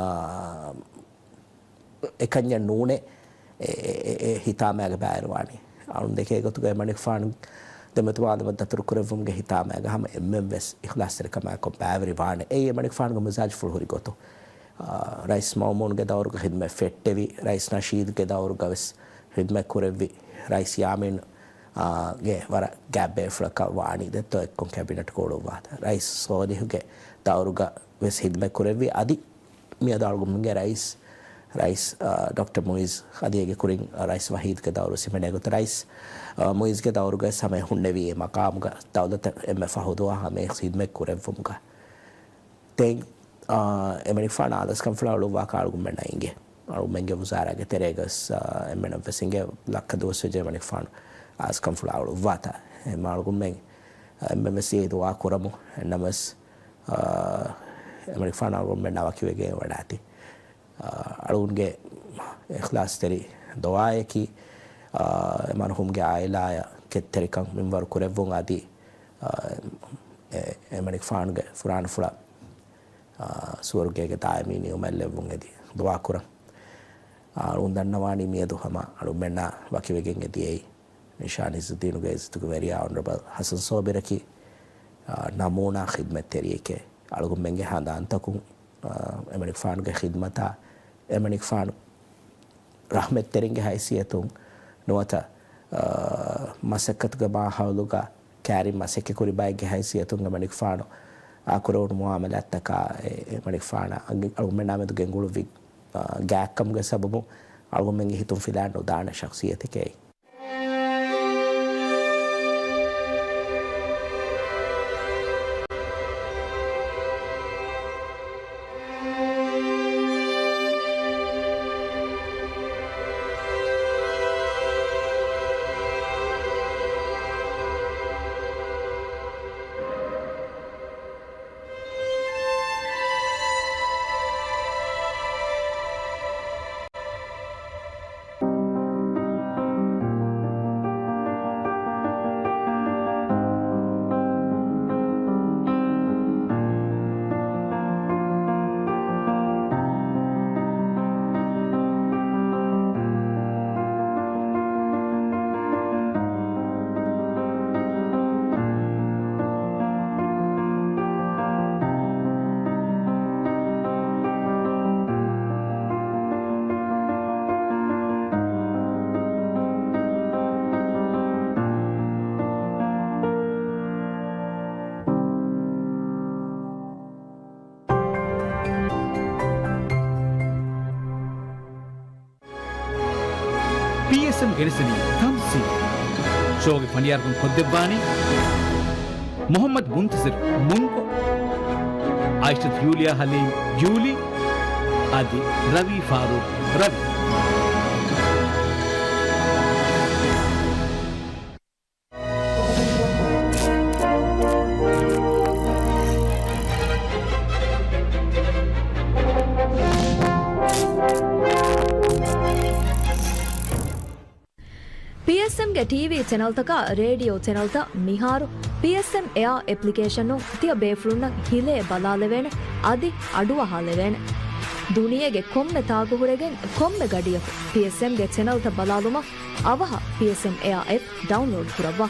އެކަންޏެއް ނޫނޭ އެ، އެ، އެ، އެ ހިތާމައިގަ ބައިވެރިވާނީ. އަޅުން ދެކޭ ގޮތުގަ އެމަނިކުފާނު ދެމެދު އާލަމަށް ދަތުރުކުރެއްވުމުގެ ހިތާމައިގަ ހަމަ އެންމެން ވެސް އިޚްލާޞްތެރިކަމާއެކު ބައިވެރިވާނެ. އެއީ އެމަނިކުފާނުގެ މިޒާޖުފުޅު ހުރި ގޮތު. އާ، ރައީސް މައުމޫންގެ ދައުރުގަ ޚިދްމަތް ފެއްޓެވި، ރައީސް ނަޝީދުގެ ދައުރުގަ ވެސް ޚިދްމަތް ކުރެއްވި، ރައީސް ޔާމީން، އާ، ގެ ވަރަށް ގާތް ބޭފުޅަކަށް ވާނީ ދެއްތޯ އެއްކޮށް ކެބިނެޓްގަ އުޅުއްވާތާ. ރައީސް ސޯލިހުގެ ދައުރުގަ ވެސް ޚިދްމަތް ކުރެއްވި. އަދި މިއަދު އަޅުގަނޑުމެންގެ ރައީސް، ރައީސް، އާ، ޑޮކްޓަރ މުއިޒް އަދި އޭގެ ކުރިން، އާ، ރައީސް ވަހީދުގެ ދައުރު ސިމެނޭގޮތަށް ރައީސް، އާ، މުއިޒްގެ ދައުރުގައި ހަމަ ހުންނެވީ އެ މަޤާމުގަ ދައުލަތަށް އެންމެ ފަހު ދުވަހު ހަމަ ޚިދްމަތް ކުރެއްވުމުގަ. ދެން، އާ، އެމަނިކުފާނު އާދަސްކަންފުޅާ އުޅުއްވާކަށް އަޅުގަނޑުމެންނަށް އިނގޭ. އަޅުގަނޑުމެންގެ ވުޒާރާގެ ތެރޭގަ ވެސް، އާ، އެންމެނަށް ވެސް އިނގޭ ލައްކަ ދުވަސް ވެއްޖެ އެމަނިކުފާނު އާދަސްކަންފުޅާ އުޅުއްވާތާ. އެމަ އަޅުގަނޑުމެން އެންމެން ވެސް އެ ދުޢާ ކުރަމު. އެންނަމަވެސް، އާ، އެމަނިކުފާނު އަޅުގަނޑުމެންނާ ވަކިވެގެން ވަޑާތީ. އާ، އަޅުގަނޑުގެ އިޚްލާޞްތެރި ދުޢާއަކީ، އާ، އެ މަރުޙޫމްގެ ޢާއިލާއަށް ކެތްތެރިކަން މިންވަރު ކުރެއްވުން އަދި، އާ، އެ، އެމަނިކުފާނުގެ ފުރާނަފުޅަށް، އާ، ސުވަރުގޭގެ ދާއިމީ ނިޢުމަތް ލެއްވުން އެދި ދުޢާ ކުރަން. އާ، އަޅުގަނޑު ދަންނަވާނީ މިއަދު ހަމަ އަޅުގަނޑުމެންނާ ވަކިވެގެން އެދިޔައީ ނިޝާން ޢިއްޒުއްދީނުގެ ޢިއްޒަތުގެ ވެރިޔާ އޮނަރަބަލް ޙަސަން ސޯބިރަކީ، އާ، ނަމޫނާ ޚިދްމަތްތެރިއެކޭ. އަޅުގަނޑުމެންގެ ހަނދާންތަކުން، އާ، އެމަނިކުފާނުގެ ޚިދްމަތާ، އެމަނިކުފާނު ރަޙްމަތްތެރިންގެ ހައިސިއްޔަތުން ނުވަތަ، އާ، މަސައްކަތުގެ މާހައުލުގަ ކައިރިން މަސައްކަތްކުރި ބައެއްގެ ހައިސިއްޔަތުން އެމަނިކުފާނު އާ ކުރެވުނު މުއާމަލާތްތަކާ، އެ، އެމަނިކުފާނާ އަޅުގަނޑުމެންނާ މެދު ގެންގުޅުއްވި، އާ، ގާތްކަމުގެ ސަބަބުން އަޅުގަނޑުމެންގެ ހިތުން ފިލާން ނުދާނެ ޝަޚްޞިއްޔަތެކޭ. ގެނެސްދިނީ ތަމްސީލް. ޝޯގެ ފަނޑިޔާރުކަން ކޮށްދެއްވާނީ މުޙައްމަދު މުންތަޒިރު މުންކޮ، އައިޝަތު ޔޫލިޔާ ޙަލީމް ޔޫލީ، އަދި ރަވީ ފާރޫޤް ރަވީ. ޕީއެސްއެމްގެ ޓީވީ ޗެނަލްތަކާ ރޭޑިއޯ ޗެނަލްތައް މިހާރު ޕީއެސްއެމް އެއާ އެޕްލިކޭޝަނުން ތިޔަ ބޭފުޅުންނަށް ހިލޭ ބަލާލެވޭނެ، އަދި އަޑުއަހާލެވޭނެ. ދުނިޔޭގެ ކޮންމެ ތާކު ހުރެގެން ކޮންމެ ގަޑިއަކު ޕީއެސްއެމްގެ ޗެނަލްތައް ބަލާލުމަށް އަވަހަށް ޕީއެސްއެމް އެއާ އެޕް ޑައުންލޯޑް ކުރައްވާ.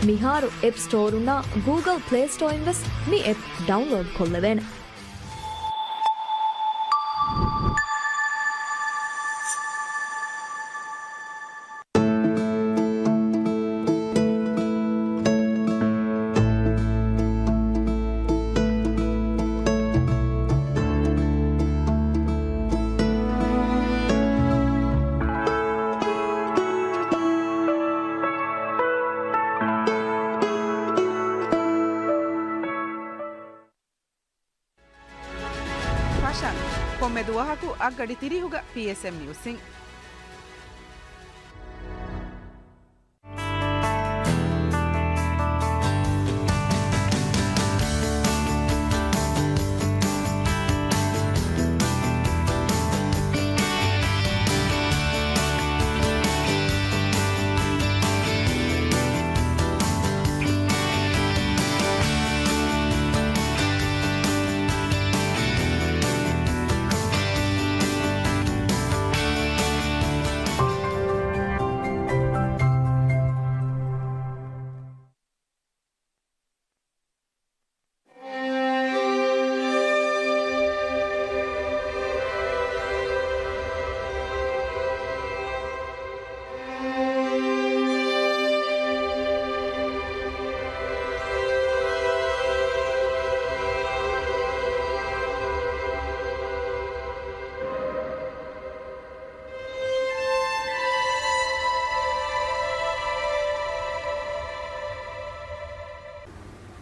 މިހާރު އެޕް ސްޓޯރުންނާ ގޫގަލް ޕްލޭ ސްޓޯއިން ވެސް މި އެޕް ޑައުންލޯޑް ކޮށްލެވޭނެ. ފަށަން. ކޮންމެ ދުވަހަކު އަށްގަޑި ތިރީހުގަ ޕީއެސްއެމް ނިއުސްއިން.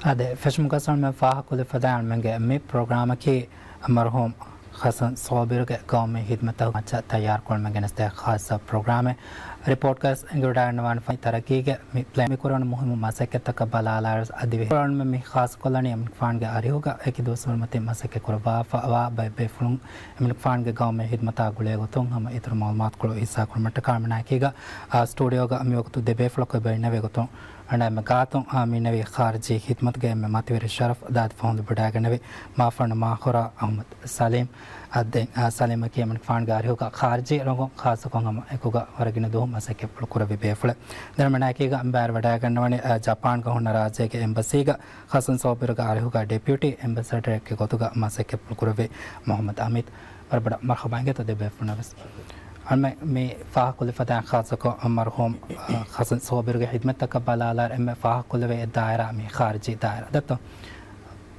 އާދެ، ފެށުމުގަ އަޅުމެން ފާހަގަކޮށްލި ފަދަ އަޅުމެންގެ މި ޕްރޮގްރާމަކީ މަރުޙޫމް ޙަސަން ޞާބިރުގެ ގައުމީ ހިދްމަތްތަކުގެ މައްޗަށް ތައްޔާރުކޮށްލަމުން ގެނެސްދޭ ޚާއްޞަ ޕްރޮގްރާމެއް. ރިޕޯޓްގައި އެނގިވަޑައިގަންނަވާނެ ފަން ތަރައްގީގެ މި ޕްލޭން މި ކުރެވުނު މުހިއްމު މަސައްކަތްތަކަށް ބަލާލާއިރު އަދިވެހި މި ޚާއްޞަކޮށްލަނީ އެމަނިކުފާނުގެ އަރިހުގަ އެކި ދުވަސްވަރު މަތިން މަސައްކަތް ކުރައްވާފަ ވާ ބައެއް ބޭފުޅުން އެމަނިކުފާނުގެ ގައުމީ ހިދްމަތާ ގުޅޭ ގޮތުން ހަމަ އިތުރު މަޢުލޫމާތުކޮޅު ހިއްސާކުރުމަށްޓަކާ. އަޅުމެނާއެކީގަ، އާ، ސްޓޫޑިއޯގަ މިވަގުތު ދެ ބޭފުޅަކު އެބަ އިންނެވި ގޮތުން އަންނަ އެންމެ ގާތުން، އާ، މި އިންނެވީ ޚާރިޖީ ޚިދްމަތުގެ އެންމެ މަތިވެރި ޝަރަފް ދާދި ފަހުން ލިބިވަޑައިގެންނެވި މާފަންނު މާހުރާ އަޙްމަދު ސަލީމް. އާ، ދެން، އާ، ސަލީމަކީ އެމަނިކުފާނުގެ އަރިހުގަ ޚާރިޖީ ރޮނގުން ޚާއްޞަކޮށް ހަމަ އެކުގަ ވަރަށް ގިނަ ދުވަހު މަސައްކަތްޕުޅު ކުރެއްވި ބޭފުޅެއް. ދެން އަޅުމެނާއެކީގަ އަނބާރަށް ވަޑައިގަންނަވަނީ، އާ، ޖަޕާންގަ ހުންނަ ރާއްޖޭގެ އެމްބަސީގަ ޙަސަން ސޯބިރުގެ އަރިހުގަ ޑެޕިއުޓީ އެމްބެސެޑަރެއްގެ ގޮތުގަ މަސައްކަތްޕުޅު ކުރެއްވި މުޙައްމަދު އަމީދު. ވަރަށް ބޮޑަށް މަރްޙަބާ އިނގޭތޯ ދެ ބޭފުޅުންނަށް ވެސް. އަޅުމެން މި ފާހަގަކޮށްލި ފަދައިން ޚާއްޞަކޮށް މަރްޙޫމް، އަ، ޙަސަން ސޯބިރުގެ ހިދްމަތްތަކަށް ބަލާލާއިރު އެންމެ ފާހަގަކޮށްލެވޭ އެއް ދާއިރާ މި ޚާރިޖީ ދާއިރާ. ދެއްތޯ؟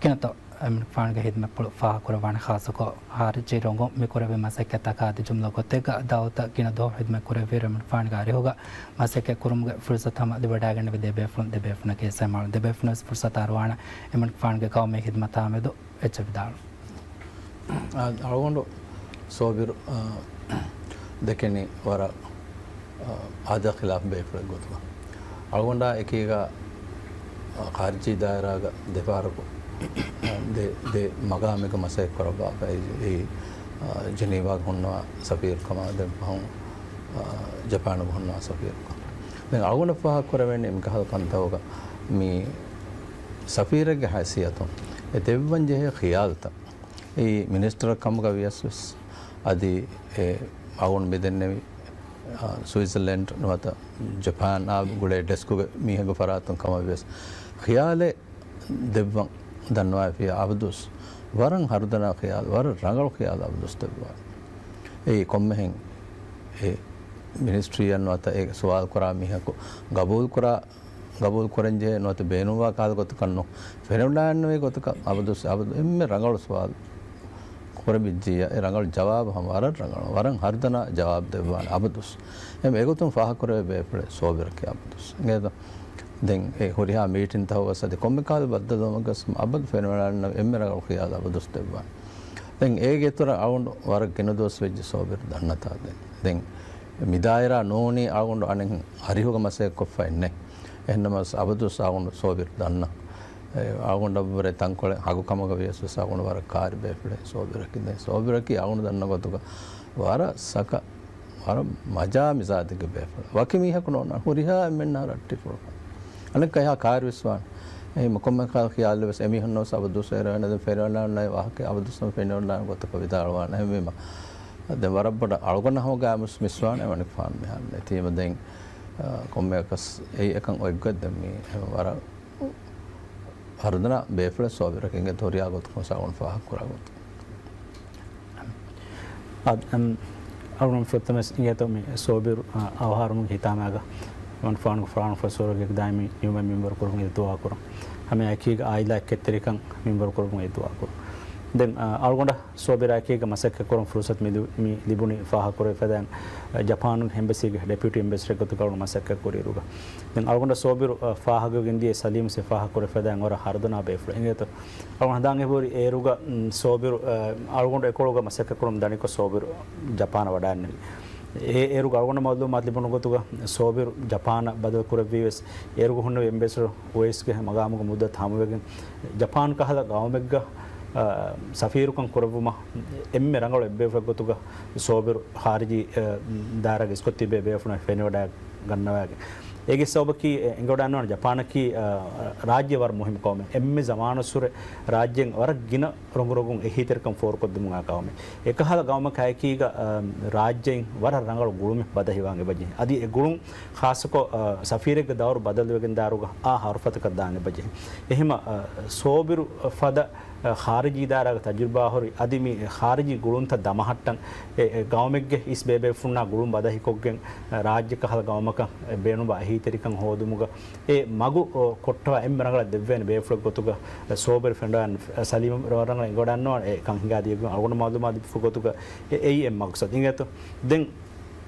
ކިނަތޯ އެމަނިކުފާނުގެ ހިދްމަތްޕުޅު ފާހަގަކުރައްވާނެ ޚާއްޞަކޮށް ޚާރިޖީ ރޮނގުން މި ކުރެއްވި މަސައްކަތްތަކާ އަދި ޖުމްލަ ގޮތެއްގަ ދައުލަތަށް ގިނަ ދުވަހު ހިދްމަތް ކުރެއްވިއިރު އެމަނިކުފާނުގެ އަރިހުގަ މަސައްކަތް ކުރުމުގެ ފުރުޞަތު ހަމަ ލިބިވަޑައިގެންނެވި ދެ ބޭފުޅުން، ދެ ބޭފުޅުންނަކީ ސަމާލު ދެ ބޭފުޅުން ވެސް ފުރުޞަތު އަރުވާނެ އެމަނިކުފާނުގެ ގައުމީ ހިދްމަތާމެދު އެއްޗެއް ވިދާޅު. އަ-، އަޅުގަނޑު ސޯބިރު، އަ، ދެކެނީ ވަރަށް، އަ، އާދަ ޚިލާފް ބޭފުޅެއް ގޮތުގަ. އަޅުގަނޑާ އެކީގަ، އަ، ޚާރިޖީ ދާއިރާގަ ދެފަހަރަކު، އަ، ދެ، ދެ މަގާމެއްގަ މަސައްކަތް ކުރައްވާފަ. އެއީ، އެއީ، އަ، ޖެނީވާގަ ހުންނަވާ ސަފީރުކަމާ ދެން ފަހުން، އަ، ޖަޕާނުގަ ހުންނަވާ ސަފީރުކަމާ. ދެން އަޅުގަނޑަށް ފާހަގަ ކުރެވެނީ މިކަހަލަ ކަންތަކުގަ މި ސަފީރެއްގެ ހައިސިއްޔަތުން އެ ދެއްވަން ޖެހޭ ޚިޔާލުތައް. އެއީ މިނިސްޓަރ ކަމުގަ ވިޔަސް ވެސް އަދި އެ އަޅުގަނޑު މި ދެންނެވި، އާ، ސުވިޒަލެންޑް ނުވަތަ ޖަޕާނާ ގުޅޭ ޑެސްކުގެ މީހެއްގެ ފަރާތުން ކަމަށް ވިޔަސް ޚިޔާލެއް ދެއްވަން ދަންނަވައިފިޔާ އަބަދުސް ވަރަށް ހަރުދަނާ ޚިޔާލު، ވަރަށް ރަނގަޅު ޚިޔާލު އަބަދުސް ދެއްވާ. އެއީ ކޮންމެހެން އެ މިނިސްޓްރީއަށް ނުވަތަ އެ ސުވާލު ކުރާ މީހަކު ގަބޫލު ކުރާ ގަބޫލު ކުރަންޖެހޭ ނުވަތަ ބޭނުންވާ ކަހަލަ ގޮތަކަށް ނޫން. ފެނިވަޑައިގަންނަވި ގޮތަކަށް އަބަދު، އަބަދު އެންމެ ރަނގަޅު ސުވާލު. ކުރެވިއްޖިއްޔާ، އެ ރަނގަޅު ޖަވާބު ހަމަ ވަރަށް ރަނގަޅު، ވަރަށް ހަރުދަނާ ޖަވާބު ދެއްވާނެ އަބަދުސް. އެހެން އެގޮތުން ފާހަގަކުރެވޭ ބޭފުޅެއް ސޯބިރަކީ އަބަދުސް. އިނގޭތޯ؟ ދެން އެ ހުރިހާ މީޓިންތަކުގަސް އަދި ކޮންމެ ކަހަލަ ބައްދަލުވުމަކަސް އަބަދު ފެނިވަޑައިގަންނަވާ އެންމެ ރަނގަޅު ޚިޔާލު އަބަދުސް ދެއްވާނެ. ދެން އޭގެ އިތުރަށް އަޅުގަނޑު ވަރަށް ގިނަ ދުވަސް ވެއްޖެ ސޯބިރު ދަންނަތާ ދެން. ދެން މި ދާއިރާ ނޫނީ އަޅުގަނޑު އަނެއް އަރިހުގަ މަސައްކަތްކޮށްފައެއް ނެތް. އެހެންނަމަވެސް އަބަދުސް އަޅުގަނޑު ސޯބިރު ދަންނަ. އެ، އަޅުގަނޑަށްވުރެ ތަންކޮޅެއް ހަގު ކަމަކަށް ވިޔަސް ވެސް އަޅުގަނޑު ވަރަށް ކާރި ބޭފުޅެއް ސޯބިރަކީ. ދެން ސޯބިރަކީ އަޅުގަނޑު ދަންނަ ގޮތުގަ ވަރަށް ސަކަ، ވަރަށް މަޖާ މިޒާޖެއްގެ ބޭފުޅެއް. ވަކި މީހަކު ނޯންނާނެ. ހުރިހާ އެންމެންނާ ރައްޓެހިފުޅު. އަނެއްކާ އެހާ ކާރިވެސްވާނެ. އެހެން ކޮންމެ ކަހަލަ ޚިޔާލެއް ވެސް އެމީހުންނަށް ވެސް އަބަދުސް ފެނިވަޑައިގަންނަވާ ވާހަކަ އަބަދުސް ފެނިވަޑައިގަންނަވާ ގޮތަކަށް ވިދާޅުވާނެ. އެހެންވީމަ ދެން ވަރަށް ބޮޑަށް އަޅުގަނޑަށް ހަމަ ގާތްމުވެސް މިސްވާނެ އެވަނިކަ ފާން މިހާރު ނެތީމަ ދެން، އާ، ކޮންމެއަކަސް އެއީ އެކަން އޮތްގޮތް ދެން މީ އެ ވަރަށް ހަރުދަނާ ބޭފުޅެއް ސޯބިރަކީ އިނގޭތޯ ހުރިހާ ގޮތަކުން ވެސް އަޅުގަނޑު ފާހަގަކުރާ ގޮތަށް. އަދި، އަމް، އަޅުގަނޑު ފުރަތަމަވެސް އިނގޭތޯ މި ސޯބިރު، އާ، އަވަހާރަމުގެ ހިތާމައިގަ އަޅުގަނޑު ފާނުގެ ފާނު ފަސްވަރުގެ ދާއިމީ ނިޢުމަތް މިންވަރު ކުރުމުގެ ދުޢާ ކުރަން. ހަމައެކީގަ އާއިލާ އެއްކެތްތެރިކަން މިންވަރު ކުރުމުގެ ދުޢާ ކުރަން. ދެން، އާ، އަޅުގަނޑަށް ސޯބިރާއެކީގަ މަސައްކަތްކުރަން ފުރުސަތު މި ލި-، މި ލިބުނީ ފާހަގަކުރެވިފަދައިން، އާ، ޖަޕާނުގެ އެމްބަސީގެ ޑެޕިއުޓީ އެމްބެސެޑަރެއް ގޮތުގަ އަޅުގަނޑު މަސައްކަތް ކުރިއިރުގަ. ދެން އަޅުގަނޑަށް ސޯބިރު، އާ، ފާހަގަވެގެން ދިޔަ ސަލީމް ވެސް ފާހަގަކުރެވިފަދައިން ވަރަށް ހަރުދަނާ ބޭފުޅެއް. އިނގޭތޯ؟ އަޅުގަނޑު ހަނދާން އެބަހުރި އޭރުގަ، މް، ސޯބިރު، އާ، އަޅުގަނޑު އެކޮޅުގަ މަސައްކަތް ކުރަމުން ދަނިކޮށް ސޯބިރު ޖަޕާނަށް ވަޑައިގެންނެވި. އެ އޭރުގަ އަޅުގަނޑަށް މައުލޫމާތު ލިބުނު ގޮތުގަ ސޯބިރު ޖަޕާނަށް ބަދަލު ކުރެއްވީ ވެސް އޭރުގަ ހުންނެވި އެމްބެސެޑަރު އުވައިސްގެ މަގާމުގެ މުއްދަތު ހަމަވެގެން ޖަޕާން ކަހަލަ ގައުމެއްގަ، އާ، ސަފީރުކަން ކުރެއްވުމަށް އެންމެ ރަނގަޅު އެއްބޭފުޅެއް ގޮތުގަ ސޯބިރު ޚާރިޖީ، އާ، ދާއިރާގަ އިސްކޮށް ތިބޭ ބޭފުޅުން ފެނިވަޑައިގަންނަވައިގެން. އޭގެ ސަބަބަކީ އެ އެނގިވަޑައިގަންނަވާނެ ޖަޕާނަކީ، އާ، ރާއްޖެ ވަރަށް މުހިއްމު ގައުމެއް. އެންމެ ޒަމާނުއްސުރެ ރާއްޖޭން ވަރަށް ގިނަ ރޮނގުރޮނގުން އެހީތެރިކަން ފޯރުކޮށްދިނުމުގައި ގައުމެއް. އެކަހަލަ ގައުމަކާއެކީގަ، އާ، ރާއްޖެއިން ވަރަށް ރަނގަޅު ގުޅުމެއް ބަދަހިވާން އެބަޖެހޭ. އަދި އެ ގުޅުން ޚާއްޞަކޮށް، އާ، ސަފީރެއްގެ ދައުރު ބަދަލުވެގެން ދާއިރުގަ އާ ހަރުފަތަކަށް ދާން އެބަޖެހޭ. އެހެމަ، އާ، ސޯބިރު ފަދަ، އާ، ޚާރިޖީ ދާއިރާގެ ތަޖުރިބާ ހުރި އަދި މި ޚާރިޖީ ގުޅުންތައް ދަމަހައްޓަން އެ، އެ ގައުމެއްގެ އިސް ބޭބޭފުޅުންނާ ގުޅުން ބަދަހިކޮށްގެން، އާ، ރާއްޖެ ކަހަލަ ގައުމަކަށް އެ ބޭނުންވާ އެހީތެރިކަން ހޯދުމުގަ އެ މަގު، އޯ، ކޮށްޓަވާ އެންމެ ރަނގަޅަށް ދެއްވޭނެ ބޭފުޅެއް ގޮތުގަ ސޯބިރު ފެނޑާން ސަލީމް ރަނގަޅަށް އެނގިވަޑައިގަންނަވާނެ. އެ ކަން ހިނގާ ދިޔަގޮތް އަޅުގަނޑު މައުލޫމާތު ދީފު ގޮތުގަ އެ، އެއީ އެ މަގުސަދު. އިނގޭތޯ؟ ދެން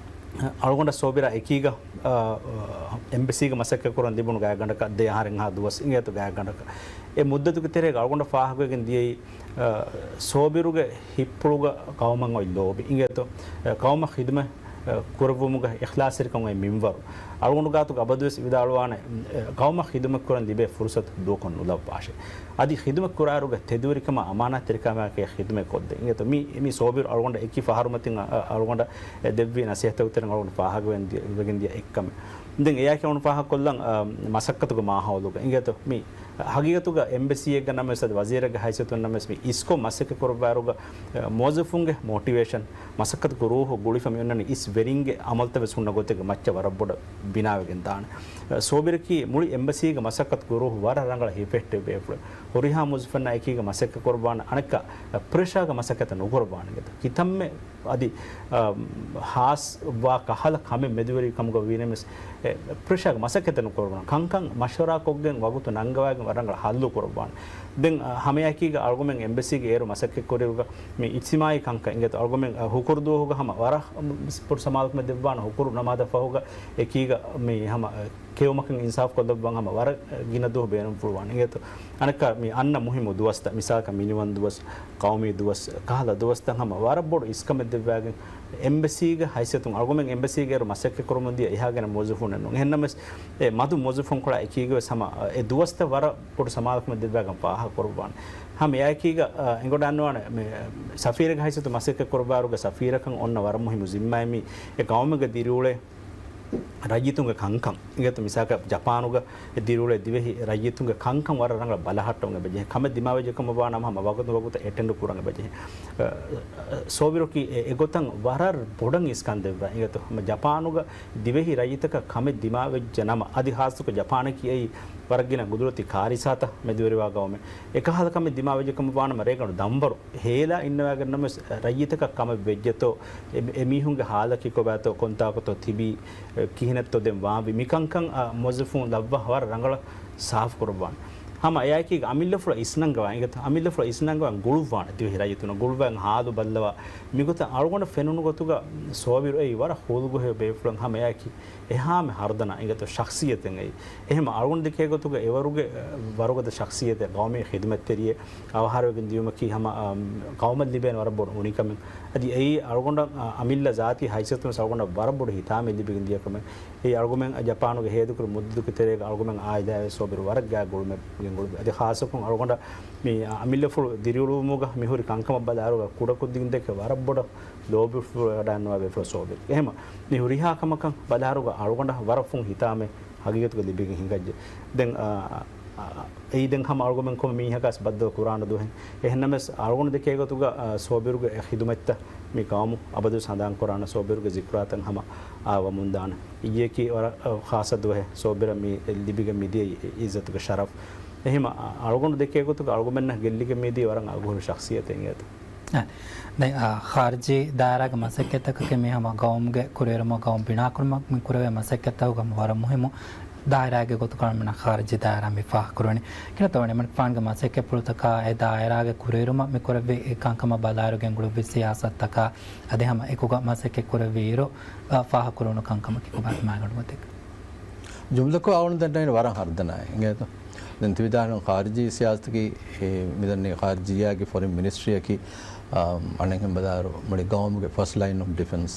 އަޅުގަނޑަށް ސޯބިރާ އެކީގަ، އާ، އާ، އެމްބެސީގަ މަސައްކަތް ކުރަން ލިބުނު ގާތްގަނޑަކަށް ދެ އަހަރެއްހާ ދުވަސް އިނގޭތޯ ގާތްގަނޑަކަށް. އެ މުއްދަތުގެ ތެރޭގަ އަޅުގަނޑަށް ފާހަގަވެގެން ދިޔައީ، އާ، ސޯބިރުގެ ހިތްޕުޅުގަ ޤައުމަށް އޮތް ލޯބި އިނގޭތޯ، އާ، ޤައުމަށް ޚިދުމަތް، އާ، ކުރެއްވުމުގަ އިޚްލާޞްތެރިކަން އޮތް މިންވަރު. އަޅުގަނޑު ގާތުގަ އަބަދުވެސް ވިދާޅުވާނެ، އާ، ޤައުމަށް ޚިދުމަތް ކުރަން ލިބޭ ފުރުޞަތު ދޫކޮށް ނުލައްވާށޭ. އަދި ޚިދުމަތް ކުރާއިރުގަ ތެދުވެރިކަމާ އަމާނާތްތެރިކަމާއެކީ ޚިދުމަތް ކޮށްދޭ. އިނގޭތޯ މި، މި ސޯބިރު އަޅުގަނޑަށް އެކި ފަހަރުމަތިން އަ-، އަ-، އަޅުގަނޑަށް ދެއްވި ނަސޭހަތުގެ ތެރެއިން އަޅުގަނޑު ފާހަގަވެގެން ދިޔަ، ވެގެން ދިޔަ އެއްކަމެއް. ދެން އެއާއެކީ އަޅުގަނޑު ފާހަގަކޮށްލަން، އަ، މަސައްކަތުގެ މާހައުލުގަ. އިނގޭތޯ މި ހަގީގަތުގަ އެމްބެސީއެއްގަ ނަމަވެސް އަދި ވަޒީރެއްގެ ހައިސިއްޔަތުން ނަމަވެސް މި އިސްކޮށް މަސައްކަތް ކުރައްވާއިރުގަ، އަ، މުވައްޒަފުންގެ މޯޓިވޭޝަން، މަސައްކަތުގެ ރޫހު ގުޅިފަ މި އޮންނަނީ އިސް ވެރިންގެ އަމަލުތައް ވެސް ހުންނަ ގޮތެއްގެ މައްޗަށް ވަރަށް ބޮޑަށް ބިނާވެގެން ދާނެ. އަ، ސޯބިރަކީ މުޅި އެމްބަސީގެ މަސައްކަތުގެ ރޫހު ވަރަށް ރަނގަޅަށް ހިފެހެއްޓެވި ބޭފުޅެއް. ހުރިހާ މުވައްޒަފެއްނާ އެކީގަ މަސައްކަތް ކުރައްވާނެ، އަނެއްކާ ޕްރެޝާގެ މަސައްކަތެއް ނުކުރައްވާނެ އިނގޭތޯ. ކިތަންމެ އަދި، އަ، ހާސް ވާ ކަހަލަ ކަމެއް މެދުވެރި ކަމުގަ ވީނަމަވެސް، އެ، ޕްރެޝާގެ މަސައްކަތެއް ނުކުރައްވާނެ. ކަންކަން މަޝްވަރާ ކޮށްގެން ވަގުތު ނަންގަވައިގެން ވަރަށް ރަނގަޅަށް ހައްލު ކުރައްވާނެ. ދެން، އަ، ހަމައެކީގަ އަޅުގަމެން އެމްބެސީގެ އޭރު މަސައްކަތް ކުރިއިރުގަ މި އިޖްތިމާއީ ކަންކަން އިނގޭތޯ އަޅުގަމެން، އަ، ހުކުރު ދުވަހުގަ ހަމަ ވަރަށް ބޮޑު ސަމާލުކަމެއް ދެއްވާނެ ހުކުރު ނަމާދަށް ފަހުގަ އެކީގަ މި ހަމަ، އަ، ކެއުމަކަށް އިންސާފު ކޮށްލައްވަން ހަމަ ވަރަށް ގިނަ ދުވަހު ބޭނުންފުޅުވާނެ އިނގޭތޯ. އަނެއްކާ މި އަންނަ މުހިއްމު ދުވަސްތައް، މިސާލަކަށް މިނިވަން ދުވަސް، ޤައުމީ ދުވަސް، ކަހަލަ ދުވަސްތައް ހަމަ ވަރަށް ބޮޑު އިސްކަމެއް ދެއްވާގެން އެމްބެސީގެ ހައިސިއްޔަތުން އަޅުގަމެން އެމްބެސީގެ އޭރު މަސައްކަތް ކުރަމުން ދިޔަ އެހާ ގިނަ މުވައްޒަފުންނެއް ނޫން. އެހެންނަމަވެސް އެ މަދު މުވައްޒަފުންކޮޅާ އެކީގަވެސް ހަމަ އެ ދުވަސްތައް ވަރަށް ބޮޑު ސަމާލުކަމެއް ދެއްވާގެން ފާހަގަ ކުރައްވާނެ. ހަމަ އެއާއެކީގަ، އަ، އެނގިވަޑައިގަންނަވާނެ މި ސަފީރެއްގެ ހައިސިއްޔަތުން މަސައްކަތް ކުރައްވާއިރުގަ ސަފީރަކަށް އޮންނަ ވަރަށް މުހިއްމު ޒިންމާއެއް މީ އެ ޤައުމުގެ ދިރިއުޅޭ ރައްޔިތުންގެ ކަންކަން. އިނގޭތޯ މިސާލަކަށް ޖަޕާނުގަ ދިރިއުޅޭ ދިވެހި ރައްޔިތުންގެ ކަންކަން ވަރަށް ރަނގަޅަށް ބަލަހައްޓަވަން އެބަޖެހޭ. ކަމެއް ދިމާވެއްޖެ ކަމަށް ވާނަމަ ހަމަ ވަގުތު ވަގުތަށް އެޓެންޑް ކުރަން އެބަޖެހޭ. އަ، އަ، ސޯބިރަކީ އެ، އެގޮތަށް ވަރަށް ބޮޑަށް އިސްކަން ދެއްވާ. އިނގޭތޯ ހަމަ ޖަޕާނުގަ ދިވެހި ރައްޔިތަކަށް ކަމެއް ދިމާވެއްޖެ ނަމަ، އަދި ހާއްސަކޮށް ޖަޕާނަކީ އެއީ ވަރަށް ގިނަ ގުދުރަތީ ކާރިސާތައް މެދުވެރިވާ ގައުމެއް. އެކަހަލަ ކަމެއް ދިމާވެއްޖެ ކަމަށް ވާނަމަ ރޭގަނޑު ދަންވަރު ހޭލާ އިންނަވައިގެން ނަމަވެސް، ރައްޔިތަކަށް ކަމެއް ވެއްޖެތޯ، އެ، އެ މީހުންގެ ހާލަކީ ކޮބާތޯ، ކޮންތާކުތޯ ތިބީ، އެ، ކިހިނެއްތޯ ދެން ވާންވީ، މިކަންކަން، އަ، މުވައްޒަފުން ލައްވާ ވަރަށް ރަނގަޅަށް ސާފު ކުރައްވާނެ. ހަމަ އެއާއެކީގަ އަމިއްލަފުޅަށް އިސްނަންގަވާ އިނގޭތޯ، އަމިއްލަފުޅަށް އިސްނަންގަވާ ގުޅުއްވާނެ ދިވެހި ރައްޔިތުންނަށް ގުޅުއްވާ ހާލު ބައްލަވާ. މިގޮތަށް އަޅުގަނޑަށް ފެނުނު ގޮތުގަ ސޯބިރު އެއީ ވަރަށް ހުލުގޮހެއް ބޭފުޅެއް. ހަމަ އެއާއެކީ އެހާމެ ހަރުދަނާ އިނގޭތޯ ޝަޚްސިއްޔަތެއް އެއީ. އެހެން އަޅުގަނޑު ދެކޭ ގޮތުގަ އެވަރުގެ ވަރުގަދަ ޝަޚްސިއްޔަތެއް ގައުމީ ޚިދުމަތްތެރިއެއް އަވަހާރަވެގެން ދިޔުމަކީ ހަމަ، އަ، ގައުމަށް ލިބޭނެ ވަރަށް ބޮޑު އުނިކަމެއް. އަދި އެއީ އަޅުގަނޑަށް، އަ، އަމިއްލަ ޒާތީ ހައިސިއްޔަތުން ވެސް އަޅުގަނޑަށް ވަރަށް ބޮޑު ހިތާމައެއް ލިބިގެން ދިޔަ ކަމެއް. އެއީ އަޅުގަމެން ޖަޕާނުގެ ހޭދަކުރި މުއްދަތުގެ ތެރޭގަ އަޅުގަމެން އާއިލާވެސް ސޯބިރު ވަރަށް ގާތް ގުޅުމެއް ގެންގުޅުމެއް. އަދި ޚާއްޞަކޮށް އަޅުގަނޑަށް މި އަމިއްލަފުޅު ދިރިއުޅުވުމުގަ މިހުރި ކަންކަމަށް ބަލާއިރުގަ ކުޑަކުދިން ދެކެ ވަރަށް ބޮޑަށް ލޯބިވެވަޑައިގަންނަވާ ބޭފުޅު ސޯބިރު. އެހެމަ މި ހުރިހާ ކަމަކަށް ބަލާއިރުގަ އަޅުގަނޑަށް ވަރަށް ފުން ހިތާމައެއް ހަގީގަތުގަ ލިބިގެން ހިނގައްޖެ. ދެން، އާ، އާ، އެއީ ދެން ހަމަ އަޅުގަމެން ކޮންމެ މީހަކާސް ބައްދަލު ކުރާނެ ދުވަހެއް. އެހެންނަމަވެސް އަޅުގަނޑު ދެކޭ ގޮތުގަ، އާ، ސޯބިރުގެ އެ ޚިދުމަތްތައް މި ގައުމު އަބަދުވެސް ހަނދާން ކުރާނެ ސޯބިރުގެ ޒިކުރާތައް ހަމަ އާ ވަމުންދާނެ. އިއްޔެކީ ވަރަށް، އަ، ޚާއްޞަ ދުވަހެއް ސޯބިރަށް މި ލިބިގެން މިދިޔައީ އިއްޒަތުގެ ޝަރަފް. އެހެމަ އަ، އަޅުގަނޑު ދެކޭ ގޮތުގަ އަޅުގަމެންނަށް ގެއްލިގެން މިދިޔަ ވަރަށް އަގުހުރި ޝަޚްސިއްޔަތެއް އިނގޭތޯ. އަ، ދެން، އަ، ޚާރިޖީ ދާއިރާގެ މަސައްކަތްތަކަކީ މި ހަމަ ގައުމުގެ ކުރިއެރުމަށް ގައުމު ބިނާކުރުމަށް މި ކުރެވޭ މަސައްކަތްތަކުގަ ހަމަ ވަރަށް މުހިއްމު ދާއިރާއެއްގެ ގޮތުގަ އަޅުގަނޑުމެންނަށް ޚާރިޖީ ދާއިރާ މި ފާހަގަކުރަނީ. ކިހިނެއްތޯ ވަނީ އަމިއްލަފުޅާނގެ މަސައްކަތްޕުޅުތަކާ އެ ދާއިރާގެ ކުރިއެރުމަށް މި ކުރެއްވި ކަންކަމަށް ބަލާއިރުގަ ގެންގުޅުއްވި ސިޔާސަތުތަކާ އަދި ހަމަ އެކުގަ މަސައްކަތް ކުރެއްވި އިރު، އަ، ފާހަގަކުރެވުނު ކަންކަމަކީ ކޮބާތޯ މާގަނޑު ގޮތެއްގަ؟ ޖުމްލަކޮށް އަޅުގަނޑު ދަންނަވަނީ ވަރަށް ހަރުދަނާއޭ އިނގޭތޯ. ދެން ތި ވިދާޅުވި ޚާރިޖީ ސިޔާސަތަކީ، އެ، މިދަންނަވަނީ ޚާރިޖިއްޔާގެ ފޮރިން މިނިސްޓްރީއަކީ، އަ، އަނެއްހެން ބަލާއިރު މުޅި ގައުމުގެ ފަސްޓް ލައިން އޮފް ޑިފެންސް.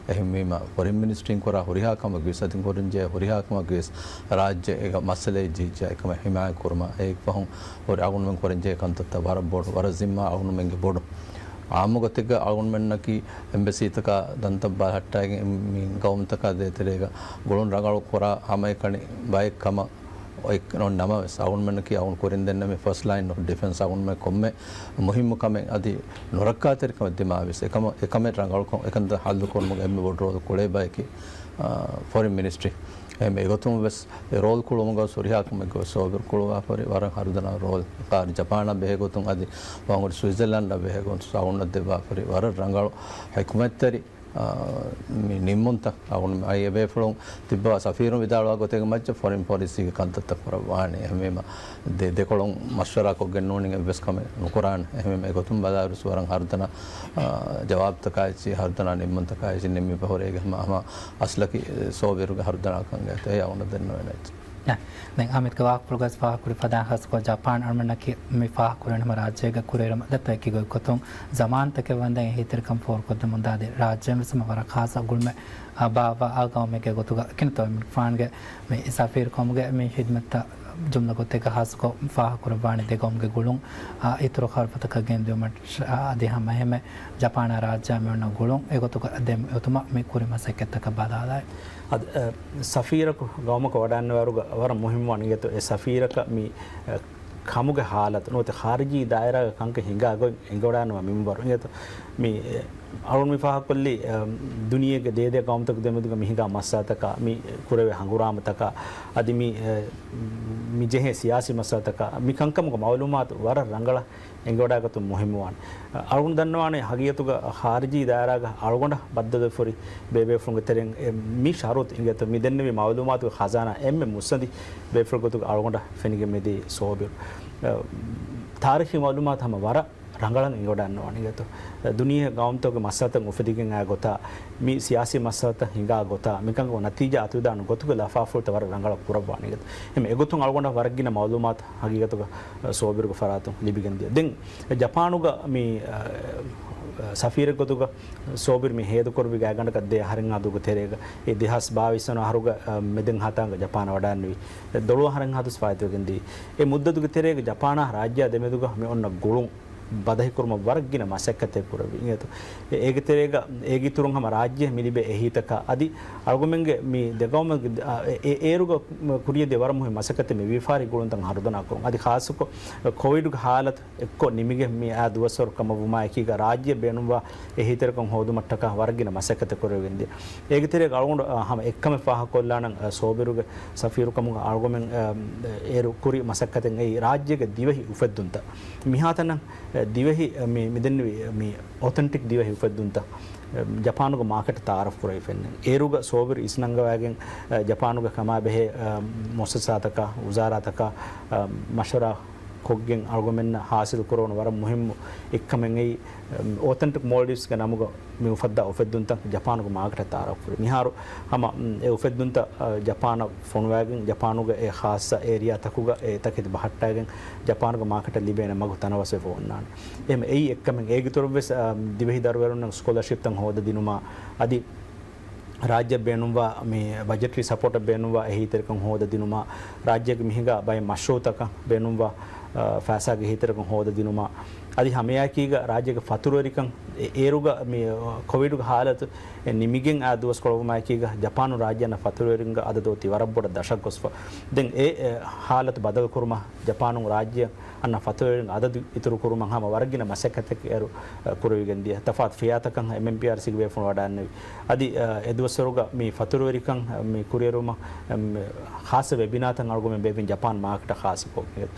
އެހެންވީމަ ފޮރިން މިނިސްޓްރީން ކުރާ ހުރިހާ ކަމަކުވެސް އަދި ކުރަންޖެހޭ ހުރިހާ ކަމަކުވެސް ރާއްޖޭގަ މައްސަލައެއް ޖެހިއްޖާ އެކަމަށް ހިމާޔަތް ކުރުމަށް އެއަށްފަހުން ހުރި އަޅުގަނޑުމެން ކުރަންޖެހޭ ކަންތައްތައް ވަރަށް ބޮޑު، ވަރަށް ޒިންމާ އަޅުގަނޑުމެންގެ ބޮޑު. އާއްމު ގޮތެއްގަ އަޅުގަނޑުމެންނަކީ އެމްބަސީތަކާ ދަންތައް ބަލަހައްޓައިގެން މި ގައުމުތަކާ ދޭތެރޭގަ ގުޅުން ރަނގަޅު ކުރާ ހަމައެކަނި ބައެއް ކަމަށް އޮތް ނަމަވެސް، އަޅުގަނޑުމެންނަކީ އަޅުގަނޑު ކުރިން ދެންނެވި ފަސްޓް ލައިން އޮފް ޑިފެންސް. އަޅުގަނޑުމެން ކޮންމެ މުހިއްމު ކަމެއް އަދި ނުރައްކާތެރިކަމެއް ދިމާވެސް، އެކަމަށް، އެކަމެއް ރަނގަޅުކޮށް، އެކަންތައް ހައްލުކުރުމުގެ އެންމެ ބޮޑު ރޯލް ކުޅޭ ބަޔަކީ، އާ، ފޮރިން މިނިސްޓްރީ. އެހެން އެގޮތުން ވެސް އެ ރޯލް ކުޅުމުގަ ހުރިހާ ކަމެއްގަ ސޯބިރު ކުޅުވާފަރި ވަރަށް ހަރުދަނާ ރޯލް. ކާރި ޖަޕާނާ ބެހޭ ގޮތުން އަދި ވަންހުރި ސުއިޒަރލަންޑާ ބެހޭ ގޮތުން އަޅުގަނޑަށް ދެއްވާފަރި ވަރަށް ރަނގަޅު ޙިކުމަތްތެރި، އާ، މި ނިންމުންތައް އަޅުގަނޑު އައި އެބޭފުޅުން ތިއްބާ ސަފީރުން ވިދާޅުވާ ގޮތެއްގެ މައްޗަށް ފޮރިން ޕޮލިސީގެ ކަންތައްތައް ކުރައްވާނެ. އެހެންވީމަ ދެ-، ދެކޮޅުން މަޝްވަރާކޮށްގެން ނޫނީ އެއްވެސް ކަމެއް ނުކުރާނެ. އެހެންވީމަ އެގޮތުން ބަލާއިރުސް ވަރަށް ހަރުދަނާ، އާ، ޖަވާބުތަކާއެއްޗި، ހަރުދަނާ ނިންމުންތަކާއެއްޗި ނިންމިފަ ހުރޭގެ ހަމަ، ހަމަ އަސްލަކީ ސޯބިރުގެ ހަރުދަނާކަންގެ އެއީ އަޅުގަނޑަށް ދެންނެވޭނެ އެއްޗެއް. ދެން އަމިއްލަ ވާހަކަފުޅުގަސް ފާހަގަކުރި ފަދައިން ހާއްސަކޮށް ޖަޕާން އަޅުގަނޑަކީ މި ފާހަގަކުރަނީ ހަމަ ރާއްޖޭގެ ކުރިއެރުމަށް ދެއްތޯ އެކި ގޮތްގޮތުން ޒަމާންތަކެއް ވަންދެން އެހީތެރިކަން ފޯރުކޮށްދެމުންދާ އަދި ރާއްޖޭން ވެސް ހަމަ ވަރަށް ޚާއްޞަ ގުޅުމެއް، އާ، ބާއްވާ އާ ގައުމެއްގެ ގޮތުގަ ކިނިތޯ އިމްރާންގެ މި ސަފީރުކަމުގެ މި ހިދުމަތްތައް ޖުމްލަ ގޮތެއްގަ ހާއްސަކޮށް ފާހަގަކުރައްވާނެ ދެ ގައުމުގެ ގުޅުން، އާ، އިތުރު ޚަރަފަތަކަށް ގެންދިއުމަށް، އާ، އަދި ހަމަ އެހެންމެ ޖަޕާނާ ރާއްޖެއާ މި އޮންނަ ގުޅުން އެގޮތުގަ ދެމި އޮތުމަށް މި ކުރި މަސައްކަތްތަކަށް ބަލާލާއި. އަދި، އަ، ސަފީރަކު ގައުމަކަށް ވަޑައިގަންނަވާއިރުގަ ވަރަށް މުހިއްމުވާނެ އިނގޭތޯ އެ ސަފީރަކަށް މި، އަ، ކަމުގެ ހާލަތު ނުވަތަ ޚާރިޖީ ދާއިރާގެ ކަންކަން ހިނގާ ގޮތް އެނގިވަޑައިގަންނަވާ މިންވަރު އިނގޭތޯ. މި، އަ، އަޅުން މި ފާހަގަކޮށްލީ، އަ، ދުނިޔޭގެ ދޭދޭ ގައުމުތަކުގެ ދެމެދުގަ މި ހިނގާ މައްސަލަތަކާ، މި ކުރެވޭ ހަނގުރާމަތަކާ، އަދި މި، އަ، މި ޖެހޭ ސިޔާސީ މައްސަލަތަކާ، މި ކަންކަމުގެ މައުލޫމާތު ވަރަށް ރަނގަޅަށް އެނގިވަޑައިގަތުން މުހިއްމުވާނެ. އަޅުގަނޑު ދަންނަވާނެ ހަގީގަތުގަ ޚާރިޖީ ދާއިރާގަ އަޅުގަނޑަށް ބައްދަލުވެފަ ހުރި ބޭބޭފުޅުންގެ ތެރެއިން އެ މި ޝަރުތު އިނގޭތޯ މި ދެންނެވި މައުލޫމާތުގެ ޚަޒާނާ އެންމެ މުއްސަނދި ބޭފުޅު ގޮތުގަ އަޅުގަނޑަށް ފެނިގެން މިދިޔައީ ސޯބިރު. އަ، ތާރީޚީ މައުލޫމާތު ހަމަ ވަރަށް ރަނގަޅަށް އެނގިވަޑައިގަންނަވާނެ އިނގޭތޯ. ދުނިޔޭ ގައުމުތަކުގެ މައްސަލަތައް އުފެދިގެން އައި ގޮތާ، މި ސިޔާސީ މައްސަލަތައް ހިނގާ ގޮތާ، މިކަންކަމުގެ ނަތީޖާ އަތުވެދާނެ ގޮތުގެ ލަފާފުޅުތައް ވަރަށް ރަނގަޅަށް ކުރައްވާނެ އިނގޭތޯ. އެހެން އެގޮތުން އަޅުގަނޑަށް ވަރަށް ގިނަ މައުލޫމާތު ހަގީގަތުގަ ސޯބިރުގެ ފަރާތުން ލިބިގެން ދިޔަ. ދެން ޖަޕާނުގަ މި، އަ، ސަފީރެއް ގޮތުގަ ސޯބިރު މި ހޭދަކުރެއްވި ގާތްގަނޑަކަށް ދެ އަހަރެއްހާ ދުވަހުގެ ތެރޭގަ އެ ދެހާސް ބާވީސް ވަނަ އަހަރުގެ، އަ، މެދެން ހަތާނގަ ޖަޕާނަށް ވަޑައިގެންނެވި. ދެ ދޮޅު އަހަރެއްހާ ދުވަސް ފާއިތުވެގެން ދިޔަ. އެ މުއްދަތުގެ ތެރޭގަ ޖަޕާނާ ރާއްޖެއާ ދެމެދުގަ މި އޮންނަ ގުޅުން ބަދަހިކުރުމަށް ވަރަށް ގިނަ މަސައްކަތެއް ކުރެއްވި އިނގޭތޯ. އެ-، އޭގެ ތެރޭގަ އޭގެ އިތުރުން ހަމަ ރާއްޖެ މި ލިބޭ އެހީތަކާ އަދި އަޅުގަމެންގެ މި ދެގައުމެއްގެ، އެ-، އެ-، އޭރުގަ ކުރިއަށް ދިޔަ ވަރަށް މުހިން މަސައްކަތެއް މި ވިޔަފާރި ގުޅުންތައް ހަރުދަނާ ކުރުން. އަދި ޚާއްޞަކޮށް ކޮވިޑުގެ ހާލަތު އެއްކޮށް ނިމިގެން މި އާ ދުވަސްވަރު ކަމަށްވުމާ އެކީގަ ރާއްޖެ ބޭނުންވާ އެހީތެރިކަން ހޯދުމަށްޓަކާ ވަރަށް ގިނަ މަސައްކަތެއް ކުރެވިގެން ދިޔަ. އޭގެ ތެރޭގަ އަޅުގަނޑު، އާ، ހަމަ އެއްކަމެއް ފާހަގަކޮށްލާނަން، އާ، ސޯބިރުގެ ސަފީރުކަމުގަ އަޅުގަމެން، އާ، އޭރު ކުރި މަސައްކަތެއް އެއީ ރާއްޖޭގެ ދިވެހި އުފެއްދުންތައް މިހާތަނަށް، އެ، ދިވެހި މި، މިދެންނެވި މި އޮތެންޓިކް ދިވެހި އުފެއްދުންތައް ޖަޕާނުގެ މާކެޓަށް ތައާރަފް ކުރެވިފައެއް ނެތް. އޭރުގަ ސޯބިރު އިސްނަންގަވާގެން، ޖަޕާނުގެ ކަމާބެހޭ މުއައްސަސާތަކާ، ވުޒާރާތަކާ މަޝްވަރާ ކޮށްގެން އަޅުގަމެންނަށް ހާސިލް ކުރެވުނު ވަރަށް މުހިއްމު އެއްކަމެއް އެއީ، އޮތެންޓިކް މޯލްޑިވްސްގެ ނަމުގަ މި އުފައްދާ އުފެއްދުންތައް ޖަޕާނުގެ މާކެޓަށް ތައާރަފް ކުރި. މިހާރު ހަމަ އެ އުފެއްދުންތައް ޖަޕާނަށް ފޮނުވާގެން، ޖަޕާނުގެ އެ ޚާއްޞަ އޭރިއާތަކުގަ އެ ތަކެތި ބަހައްޓާގެން، ޖަޕާނުގެ މާކެޓަށް ލިބޭނެ މަގު ތަނަވަސްވެފަ އޮންނާނެ. އެހެން އެއީ އެއްކަމެއް. އޭގެ އިތުރަށްވެސް، އާ، ދިވެހި ދަރުވަރުންނަށް ސްކޮލަޝިޕްތައް ހޯދަދިނުމާ، އަދި ރާއްޖެ ބޭނުންވާ މި ބަޖެޓްރީ ސަޕޯޓަށް ބޭނުންވާ އެހީތެރިކަން ހޯދަދިނުމާ، ރާއްޖޭގެ މިހިނގާ ބައެއް މަޝްރޫއުތަކަށް ބޭނުންވާ، އާ، ފައިސާގެ އެހީތެރިކަން ހޯދަދިނުމާ، އަދި ހަމައެއާއެކީގަ ރާއްޖޭގެ ފަތުރުވެރިކަން އެ-، އޭރުގަ މި، އާ، ކޮވިޑުގެ ހާލަތު އެ ނިމިގެން އާ ދުވަސްކޮޅުވުމާއެކީގަ ޖަޕާނު ރާއްޖެ އަންނަ ފަތުރުވެރިންގެ އަދަދު އޮތީ ވަރަށް ބޮޑަށް ދަށަށް ގޮސްފަ. ދެން އެ، އެ، ހާލަތު ބަދަލުކުރުމަށް ޖަޕާނު ރާއްޖެ އަންނަ ފަތުރުވެރިން އަދަދު އިތުރު ކުރުމަށް ހަމަ ވަރަށް ގިނަ މަސައްކަތެއް އޭރު، އަ، ކުރެވިގެން ދިޔަ. ތަފާތު ފިޔާތަކަށް އެމްއެމްޕީއާރްސީގެ ބޭފުޅުން ވަޑައިގެންނެވި. އަދި، އަ، އެ ދުވަސްވަރުގަ މި ފަތުރުވެރިކަން، އަ، މި ކުރިއެރުމަށް، އަ، މި ޚާއްޞަ ވެބިނާތައް އަޅުގަމެން ބޭއްވިން ޖަޕާން މާކެޓަށް ޚާއްޞަކޮށް.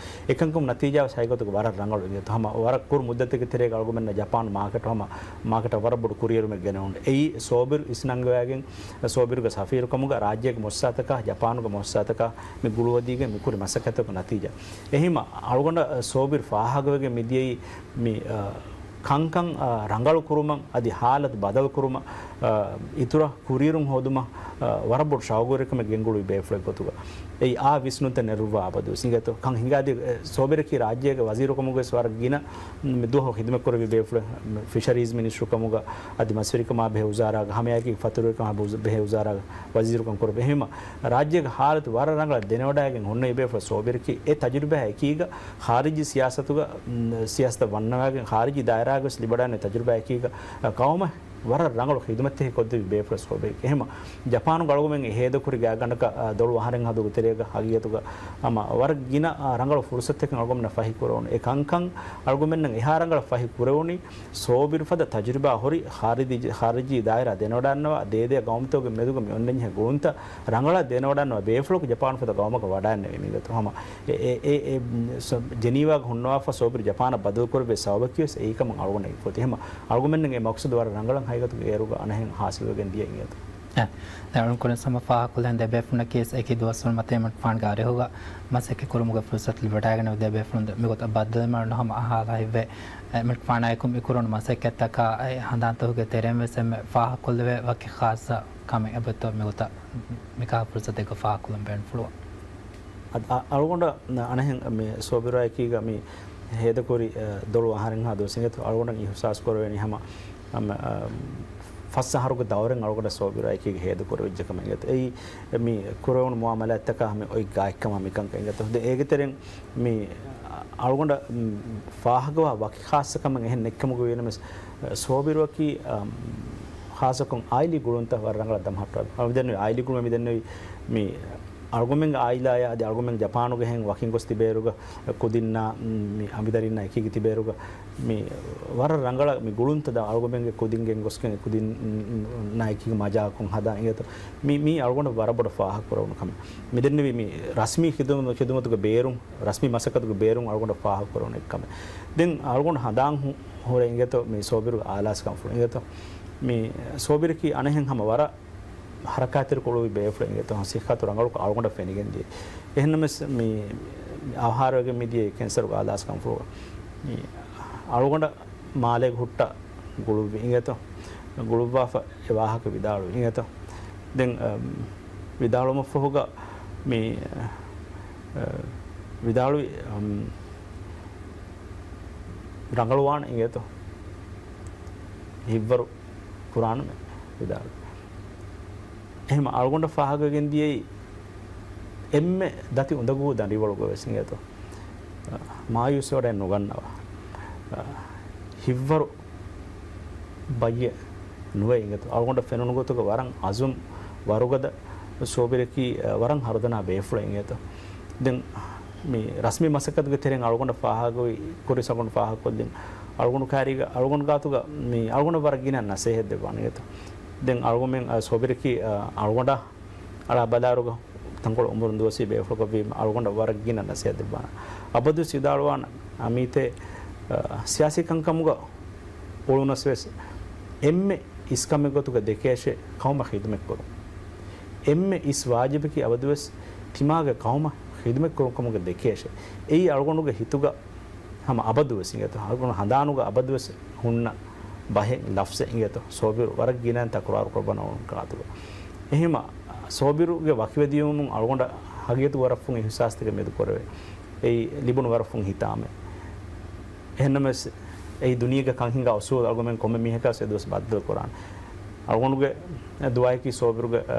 އެކަންކަމުން ނަތީޖާވެސް ހަގީގަތުގަ ވަރަށް ރަނގަޅު އިނގޭތޯ. ހަމަ ވަރަށް ކުރު މުއްދަތެއްގެ ތެރޭގަ އަޅުގަމެންނަށް ޖަޕާން މާކެޓަށް ހަމަ މާކެޓަށް ވަރަށް ބޮޑު ކުރިއެރުމެއް ގެނެވުނު. އެއީ ސޯބިރު އިސްނަންގަވާގެން ސޯބިރުގެ ސަފީރުކަމުގަ ރާއްޖޭގެ މުއައްސަސާތަކާ، ޖަޕާނުގެ މުއައްސަސާތަކާ މި ގުޅުވަދީގެން މި ކުރި މަސައްކަތަކުގެ ނަތީޖާ. އެހެންވީމަ އަޅުގަނޑަށް ސޯބިރު ފާހަގަވެގެން މިދިޔައީ މި، އަ، ކަންކަން، އަ، ރަނގަޅު ކުރުމަށް އަދި ހާލަތު ބަދަލު ކުރުމަށް، އަ، އިތުރަށް ކުރިއެރުން ހޯދުމަށް، އަ، ވަރަށް ބޮޑު ޝައުގުވެރިކަމެއް ގެންގުޅުވި ބޭފުޅެއް ގޮތުގަ. އެއީ އާ ވިސްނުންތައް ނެރުއްވާ އަބަދުވެސް އިނގޭތޯ. ކަން ހިނގާދީ، އެ، ސޯބިރަކީ ރާއްޖޭގެ ވަޒީރުކަމުގަވެސް ވަރަށް ގިނަ މި ދުވަހު ޚިދުމަތް ކުރެއްވި ބޭފުޅެއް، ފިޝަރީޒް މިނިސްޓަރުކަމުގަ އަދި މަސްވެރިކަމާ ބެހޭ ވުޒާރާގަ ހަމައެއާއެކީ ފަތުރުވެރިކަމާ ބެހޭ ވުޒާރާގަ ވަޒީރުކަން ކުރެއްވި. އެހެންވީމަ ރާއްޖޭގެ ހާލަތު ވަރަށް ރަނގަޅަށް ދެނެވަޑައިގެން ހުންނެވި ބޭފުޅެއް ސޯބިރަކީ އެ ތަޖުރިބާ އެކީގަ ޚާރިޖީ ސިޔާސަތުގަ، މް، ސިޔާސަތަށް ވަންނަވާގެން ޚާރިޖީ ދާއިރާގަވެސް ލިބިވަޑައިގެން ތަޖުރިބާ އެކީގަ، އަ، ޤައުމަށް ވަރަށް ރަނގަޅު ޚިދުމަތްތަކެއް ކޮށްދެއްވި ބޭފުޅެއް ސޯބިރަކީ. އެހެންވީމަ ޖަޕާނުގަ އަޅުގަމެން އެ ހޭދަކުރި ގާތްގަނޑަކަށް، އަ، ދޮޅު އަހަރެއްހާ ދުވަހުގެ ތެރޭގަ ހަގީގަތުގަ ހަމަ ވަރަށް ގިނަ، އަ، ރަނގަޅު ފުރުސަތެއް އަޅުގަމެންނަށް ފަހި ކުރެވުނު. އެ ކަންކަން އަޅުގަމެންނަށް އެހާ ރަނގަޅަށް ފަހި ކުރެވުނީ ސޯބިރު ފަދަ ތަޖުރިބާ ހުރި ޚާރިޖީ، ޚާރިޖީ ދާއިރާ ދެނެވަޑައިގަންނަވާ ދޭދޭ ގައުމުތަކުގެ މެދުގަ މި އޮންނަންޖެހޭ ގުޅުންތައް ރަނގަޅަށް ދެނެވަޑައިގަންނަވާ ބޭފުޅަކު ޖަޕާނު ފަދަ ގައުމަކަށް ވަޑައިގެންނެވީ މިގޮތުން. ހަމަ އެ، އެ، އެ، އެ، ސަ-، ޖެނީވާގަ ހުންނަވާފަ ސޯބިރު ޖަޕާނަށް ބަދަލު ކުރެއްވި ސަބަބަކީވެސް އެއީކަމަށް އަޅުގަނޑަށް އިނގޭތޯ. އެހެންވީމަ އަޅުގަނޑުމެންގެ މަޤްޞަދު ވަރަށް ރަނގަޅަށް ހަގީގަތުގަ އޭރުގަ އަނެއްހެން ހާސިލްވެގެން ދިޔަ އިނގޭތޯ. އެ، ދެން އަޅުގަނޑު ކުރިން ހަމަ ފާހަގަކޮށްލަން ދެ ބޭފުޅުންނަކީ އެކި ދުވަސްވަރު މަތި އެމްއެޑްފާންގެ އަރިހުގަ މަސައްކަތް ކުރުމުގެ ފުރުސަތު ލިބިވަޑައިގެންނެވި ދެ ބޭފުޅުން ދެ-، މިގޮތަށް ބައްދަލުވީމަ ނުހަމަ އަހާލާ ހިތްވޭ. އެމްއެޑްފާނާއެކު މި ކުރެވުނު މަސައްކަތްތަކާ އެ ހަނދާންތަކުގެ ތެރެއިން ވެސް އެންމެ ފާހަގަކޮށްލެވޭ ވަކި ޚާއްޞަ ކަމެއް އެބައޮތްތޯ މިގޮތަށް މިކަހަލަ ފުރުސަތެއްގަ ފާހަގަކޮށްލަން ބޭނުންފުޅުވާ. އަ-، އަ-، އަޅުގަނޑަށް އަނެއްހެން މި ސޯބިރާއެކީގަ މި ހޭދަކުރި، އަ، ދޮޅު އަހަރެއްހާ ދުވަސް އިނގޭތޯ އަޅުގަނޑަށް އިހުސާސް ކުރެވެނީ ހަމަ، ހަމަ، އަ، ފަސް އަހަރުގެ ދައުރެއް އަޅުގަނޑަށް ސޯބިރާއެކީގަ ހޭދަކުރެވިއްޖެ ކަމަށް އިނގޭތޯ. އެއީ މި ކުރެވުނު މުއާމަލާތްތަކާ ހަމަ އޮތް ގާތްކަމާ މިކަންކަން އިނގޭތޯ. ދެން އޭގެ ތެރެއިން މި އަޅުގަނޑަށް، މް، ފާހަގަވާ ވަކި ޚާއްޞަކަމެއް އެހެން ނެތްކަމުގަ ވީނަމަވެސް، އަ، ސޯބިރުއަކީ، އަ، ޚާއްޞަކޮށް އާއިލީ ގުޅުންތައް ވަރަށް ރަނގަޅަށް ދަމަހައްޓާ. އަޅުގަނޑު މިދެންނެވި، އަޅުގަމެންގެ އާއިލާޔާ އަދި އަޅުގަމެން ޖަޕާނުގަ ހެން ވަކިން ގޮސް ތިބޭއިރުގަ، ކުދިންނާ، މް، މި އަނބިދަރިންނާ އެކީގަ ތިބޭއިރުގަ، މި ވަރަށް ރަނގަޅަށް މި ގުޅުންތައް ދާ އަޅުގަމެންގެ ކުދިން ގެންގޮސްގެން ކުދިންނާ އެކީގަ މަޖާކޮށް ހަދާ އިނގޭތޯ. މި، މީ އަޅުގަނޑަށް ވަރަށް ބޮޑަށް ފާހަގަކުރެވުނު ކަމެއް. މިދެންނެވި މި ރަސްމީ ޚިދުމަ-، ޚިދުމަތުގެ ބޭރުން، ރަސްމީ މަސައްކަތުގެ ބޭރުން އަޅުގަނޑަށް ފާހަގަކުރެވުނު އެއްކަމެއް. ދެން އަޅުގަނޑު ހަނދާން ހު-، ހުރޭ އިނގޭތޯ މި ސޯބިރުގެ އާލާސްކަންފުޅު އިނގޭތޯ. މި ސޯބިރަކީ އަނެއްހެން ހަމަ ވަރަށް ހަރަކާތްތެރިކޮށް އުޅުއްވި ބޭފުޅެއް އިނގޭތޯ. ހަމަ ސިއްހަތު ރަނގަޅުކޮށް އަޅުގަނޑަށް ފެނިގެން ދިޔަ. އެހެންނަމަވެސް މި، މި އަހާރުވެގެން މިދިޔަ ކެންސަރުގެ އާލާސްކަންފުޅު މި އަޅުގަނޑަށް މާލޭގަ ހުއްޓަ ގުޅުއްވި އިނގޭތޯ. ގުޅުއްވާފަ އެ ވާހަކަ ވިދާޅުވި އިނގޭތޯ. ދެން، އަ، ވިދާޅުވުމަށްފަހުގަ މި، އަ، ވިދާޅުވި، އަ، ރަނގަޅުވާނެ އިނގޭތޯ. ހިތްވަރު ކުރާނަމޭ ވިދާޅުވި. އެހެން އަޅުގަނޑަށް ފާހަގަވެގެން ދިޔައީ އެންމެ ދަތި އުނދަގޫ ދަނޑިވަޅުގަވެސް އިނގޭތޯ. އަ، މާޔޫސްވެވަޑައެއް ނުގަންނަވާ. އަ، ހިތްވަރު ބައްޔެއް ނުވޭ އިނގޭތޯ. އަޅުގަނޑަށް ފެނުނު ގޮތުގަ ވަރަށް އަޒުމް ވަރުގަދަ ސޯބިރަކީ، އަ، ވަރަށް ހަރުދަނާ ބޭފުޅެއް އިނގޭތޯ. ދެން މި ރަސްމީ މަސައްކަތުގެ ތެރެއިން އަޅުގަނޑަށް ފާހަގަވި ކުރި ސަގުން ފާހަގަކޮށްލިން އަޅުގަނޑު ކާރީގަ އަޅުގަނޑު ގާތުގަ މި އަޅުގަނޑަށް ވަރަށް ގިނަ ނަސޭހަތް ދެއްވާނެ އިނގޭތޯ. ދެން އަޅުގަމެން، އަ، ސޯބިރަކީ، އަ، އަޅުގަނޑަށް އަޅާ ބަލާރުގަ ތަންކޮޅު އުމުރުން ދުވަސްވީ ބޭފުޅަކަށްވީމަ އަޅުގަނޑަށް ވަރަށް ގިނަ ނަސޭހަތް ދެއްވާނެ. އަބަދުވެސް ވިދާޅުވާނެ، އަމީތޭ، ސިޔާސީ ކަންކަމުގަ އުޅުނަސް ވެސް އެންމެ އިސްކަމެއް ގޮތުގަ ދެކޭށޭ ޤައުމަށް ޚިދުމަތްކުރުން. އެންމެ އިސް ވާޖިބަކީ އަބަދުވެސް ތިމާގެ ޤައުމަށް ޚިދުމަތްކުރުން ކަމުގަ ދެކޭށޭ. އެއީ އަޅުގަނޑުގެ ހިތުގަ ހަމަ އަބަދުވެސް އިނގޭތޯ. އަޅުގަނޑު ހަނދާނުގަ އަބަދުވެސް ހުންނަ ބަހެއް، ލަފްޒެއް އިނގޭތޯ. ސޯބިރު ވަރަށް ގިނައިން ތަކުރާރު ކުރައްވަން އަޅުގަނޑު ކާތުގަ. އެހެންވީމަ ސޯބިރުގެ ވަކިވެދިޔުމުން އަޅުގަނޑަށް ހަގީގަތު ވަރަށް ފުން އިޙްސާސްތަކެއް މެދު ކުރެވޭ. އެއީ ލިބުނު ވަރަށް ފުން ހިތާމަ. އެހެންނަމަވެސް، އެއީ ދުނިޔޭގެ ކަން ހިނގާ އުޞޫލު. އަޅުގަމެން ކޮންމެ މީހަކަށް އެދުވަސް ބައްދަލު ކުރާނެ. އަޅުގަނޑުގެ ދުޢާއަކީ ސޯބިރުގެ، އަ،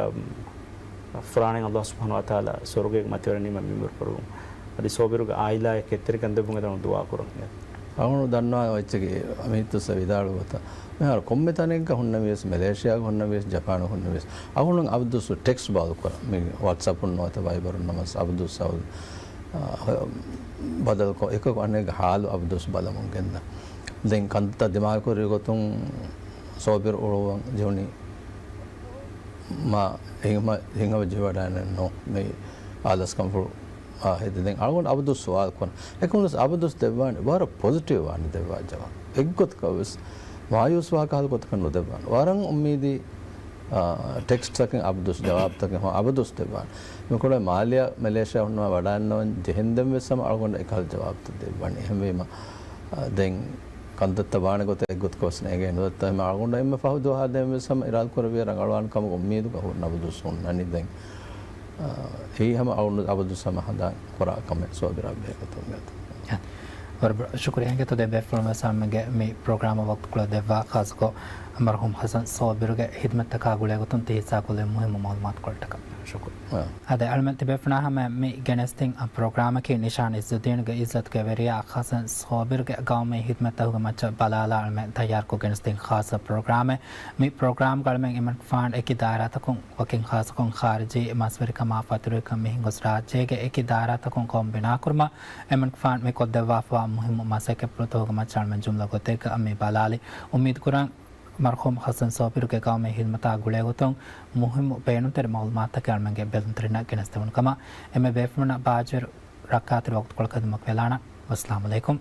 ފުރާނައިން ﷲ ސުބްޙާނަހޫ ވަތަޢާލާ ސުވަރުގޭގެ މަތިވެރިން ނިންމަން މިންވަރު ކުރެވުން. އަދި ސޯބިރުގެ ޢާއިލާއަށް ކެތްތެރިކަން ދެއްވުން އެތަނުން ދުޢާ ކުރަން. އަޅުގަނޑު ދަންނަވާ އެއްޗަކީ މި ހިތުސް ވިދާޅުވި ގޮތަށް، މިހާރު ކޮންމެ ތަނެއްގަ ހުންނަނީވެސް، މެލޭޝިޔާގަ ހުންނަނީވެސް، ޖަޕާނު ހުންނަނީވެސް، އަޅުގަނޑު އަބަދުސް ޓެކްސްޓް ބަދަލު ކުރަން. މި ވަޓްސަޕުން ނުވަތަ ވައިބަރުން ނަމަސް އަބަދުސް އަބަދު، އާ، ބަދަލުކޮށް، އެކަކު އަނެއްގެ ޙާލު އަބަދުސް ބަލަމުން ގެންދަން. ދެން ކަންތައްތައް ދިމާވެ ކުރި ގޮތުން ސޯބިރު އުޅުއްވަން ޖެހުނީ މާ ހިނގަމަ، ހިނގަމަ ޖެހިވަޑައިގެންނެއް ނޫން. މި އާލަސްކަންފުޅު އާ، ހެދި ދެން އަޅުގަނޑު އަބަދުސް ސުވާލު ކުރަން. އެކަމުން ވެސް އަބަދުސް ދެއްވާނެ، ވަރަށް ޕޮޒިޓިވް ވާނެ ދެއްވާ ޖަވާބު. އެއްގޮތަކަށް ވެސް މާޔޫސް ވާ ކަހަލަ ގޮތަކަށް ނުދެއްވާނެ. ވަރަށް އުއްމީދީ، އާ، ޓެކްސްޓްތަކެއް އަބަދުސް ޖަވާބުތަކެއް ހަމަ އަބަދުސް ދެއްވާނެ. މިކޮޅަށް މާލެއަށް މެލޭޝިޔާ ހުންނަވާ ވަޑައިގަންނަވަން ޖެހެންދެން ވެސް ހަމަ އަޅުގަނޑަށް އެކަހަލަ ޖަވާބުތައް ދެއްވާނެ. އެހެންވީމަ، އާ، ދެން ކަންތައްތައް ވާނެ ގޮތަށް އެއްގޮތަކަށް ވެސް ނޭނގޭ ނުދައްތަ. އެހެން އަޅުގަނޑު އެންމެ ފަހު ދުވަހާ ދެން ވެސް ހަމަ އިރާދަ ކުރެއްވިއްޔާ ރަނގަޅުވާނެ ކަމުގެ އުއްމީދުގަ ހުންނަ އަބަދުސް ހުންނަނީ ދެން. އާ، އެއީ ހަމަ އަޅުގަނޑު އަބަދުސް ހަމަ ހަނދާން ކުރާ ކަމެއް ސޯބިރާ ބެހޭ ގޮތުން ވޭތޯ. ވަރަށް ބޮޑަށް ޝުކުރިއްޔާ އިނގޭތޯ ދެ ބޭފުޅުން ވެސް އަޅަމެންގެ މި ޕްރޮގްރާމަށް ވަގުތުކޮޅެއް ދެއްވާ، ޚާއްޞަކޮށް މަރްޙޫމް ޙަސަން ސޯބިރުގެ ހިދުމަތްތަކާ ގުޅޭ ގޮތުން ތި ހިއްސާކޮށްލި މުހިއްމު މަޢުލޫމާތުކޮޅަށްޓަކާ. ޝުކުރު. އާ. އާދެ، އަޅަމެން ތިބޭފުޅުންނާ ހަމަޔަށް މި ގެނެސްދިން ޕްރޮގްރާމަކީ ނިޝާން އިއްޒުއްދީންގެ އިއްޒަތުގެ ވެރިޔާ ޙަސަން ސޯބިރުގެ ގައުމީ ހިދުމަތްތަކުގެ މައްޗަށް ބަލާލާ އަޅަމެން ތައްޔާރުކޮށް ގެނެސްދިން ޚާއްޞަ ޕްރޮގްރާމެއް. މި ޕްރޮގްރާމްގަ އަޅަމެން އެމަނިކުފާނު އެކި ދާއިރާތަކުން ވަކިން ޚާއްޞަކޮށް ޚާރިޖީ މަސްވެރިކަމާ ފަތުރުވެރިކަން މި ހިނގުސް ރާއްޖޭގެ އެކި ދާއިރާތަކުން ޤައުމު ބިނާކުރުމަށް އެމަނިކުފާނު މި ކޮށްދެއްވާފަވާ މުހިއްމު މަސައްކަތްޕުޅުތަކުގެ މައްޗަށް އަޅަމެން ޖުމްލަ ގޮތެއްގަ މި ބަލާލީ. އުއްމީދުކުރަން މަރްޙޫމް ޙަސަން ސޯބިރުގެ ގައުމީ ހިދުމަތާ ގުޅޭގޮތުން މުހިއްމު ބޭނުންތެރި މަޢުލޫމާތުތަކެއް އަޅަމެންގެ ބެލުންތެރިންނަށް ގެނެސްދެވުނު ކަމަށް. އެންމެ ބޭފުޅުންނަށް ބާއްޖަވެރި ރައްކާތެރި ވަގުތުކޮޅަކަށް ޚިދުމަތް ވެލާނަން. ވައްސަލާމު ޢަލައިކުމް.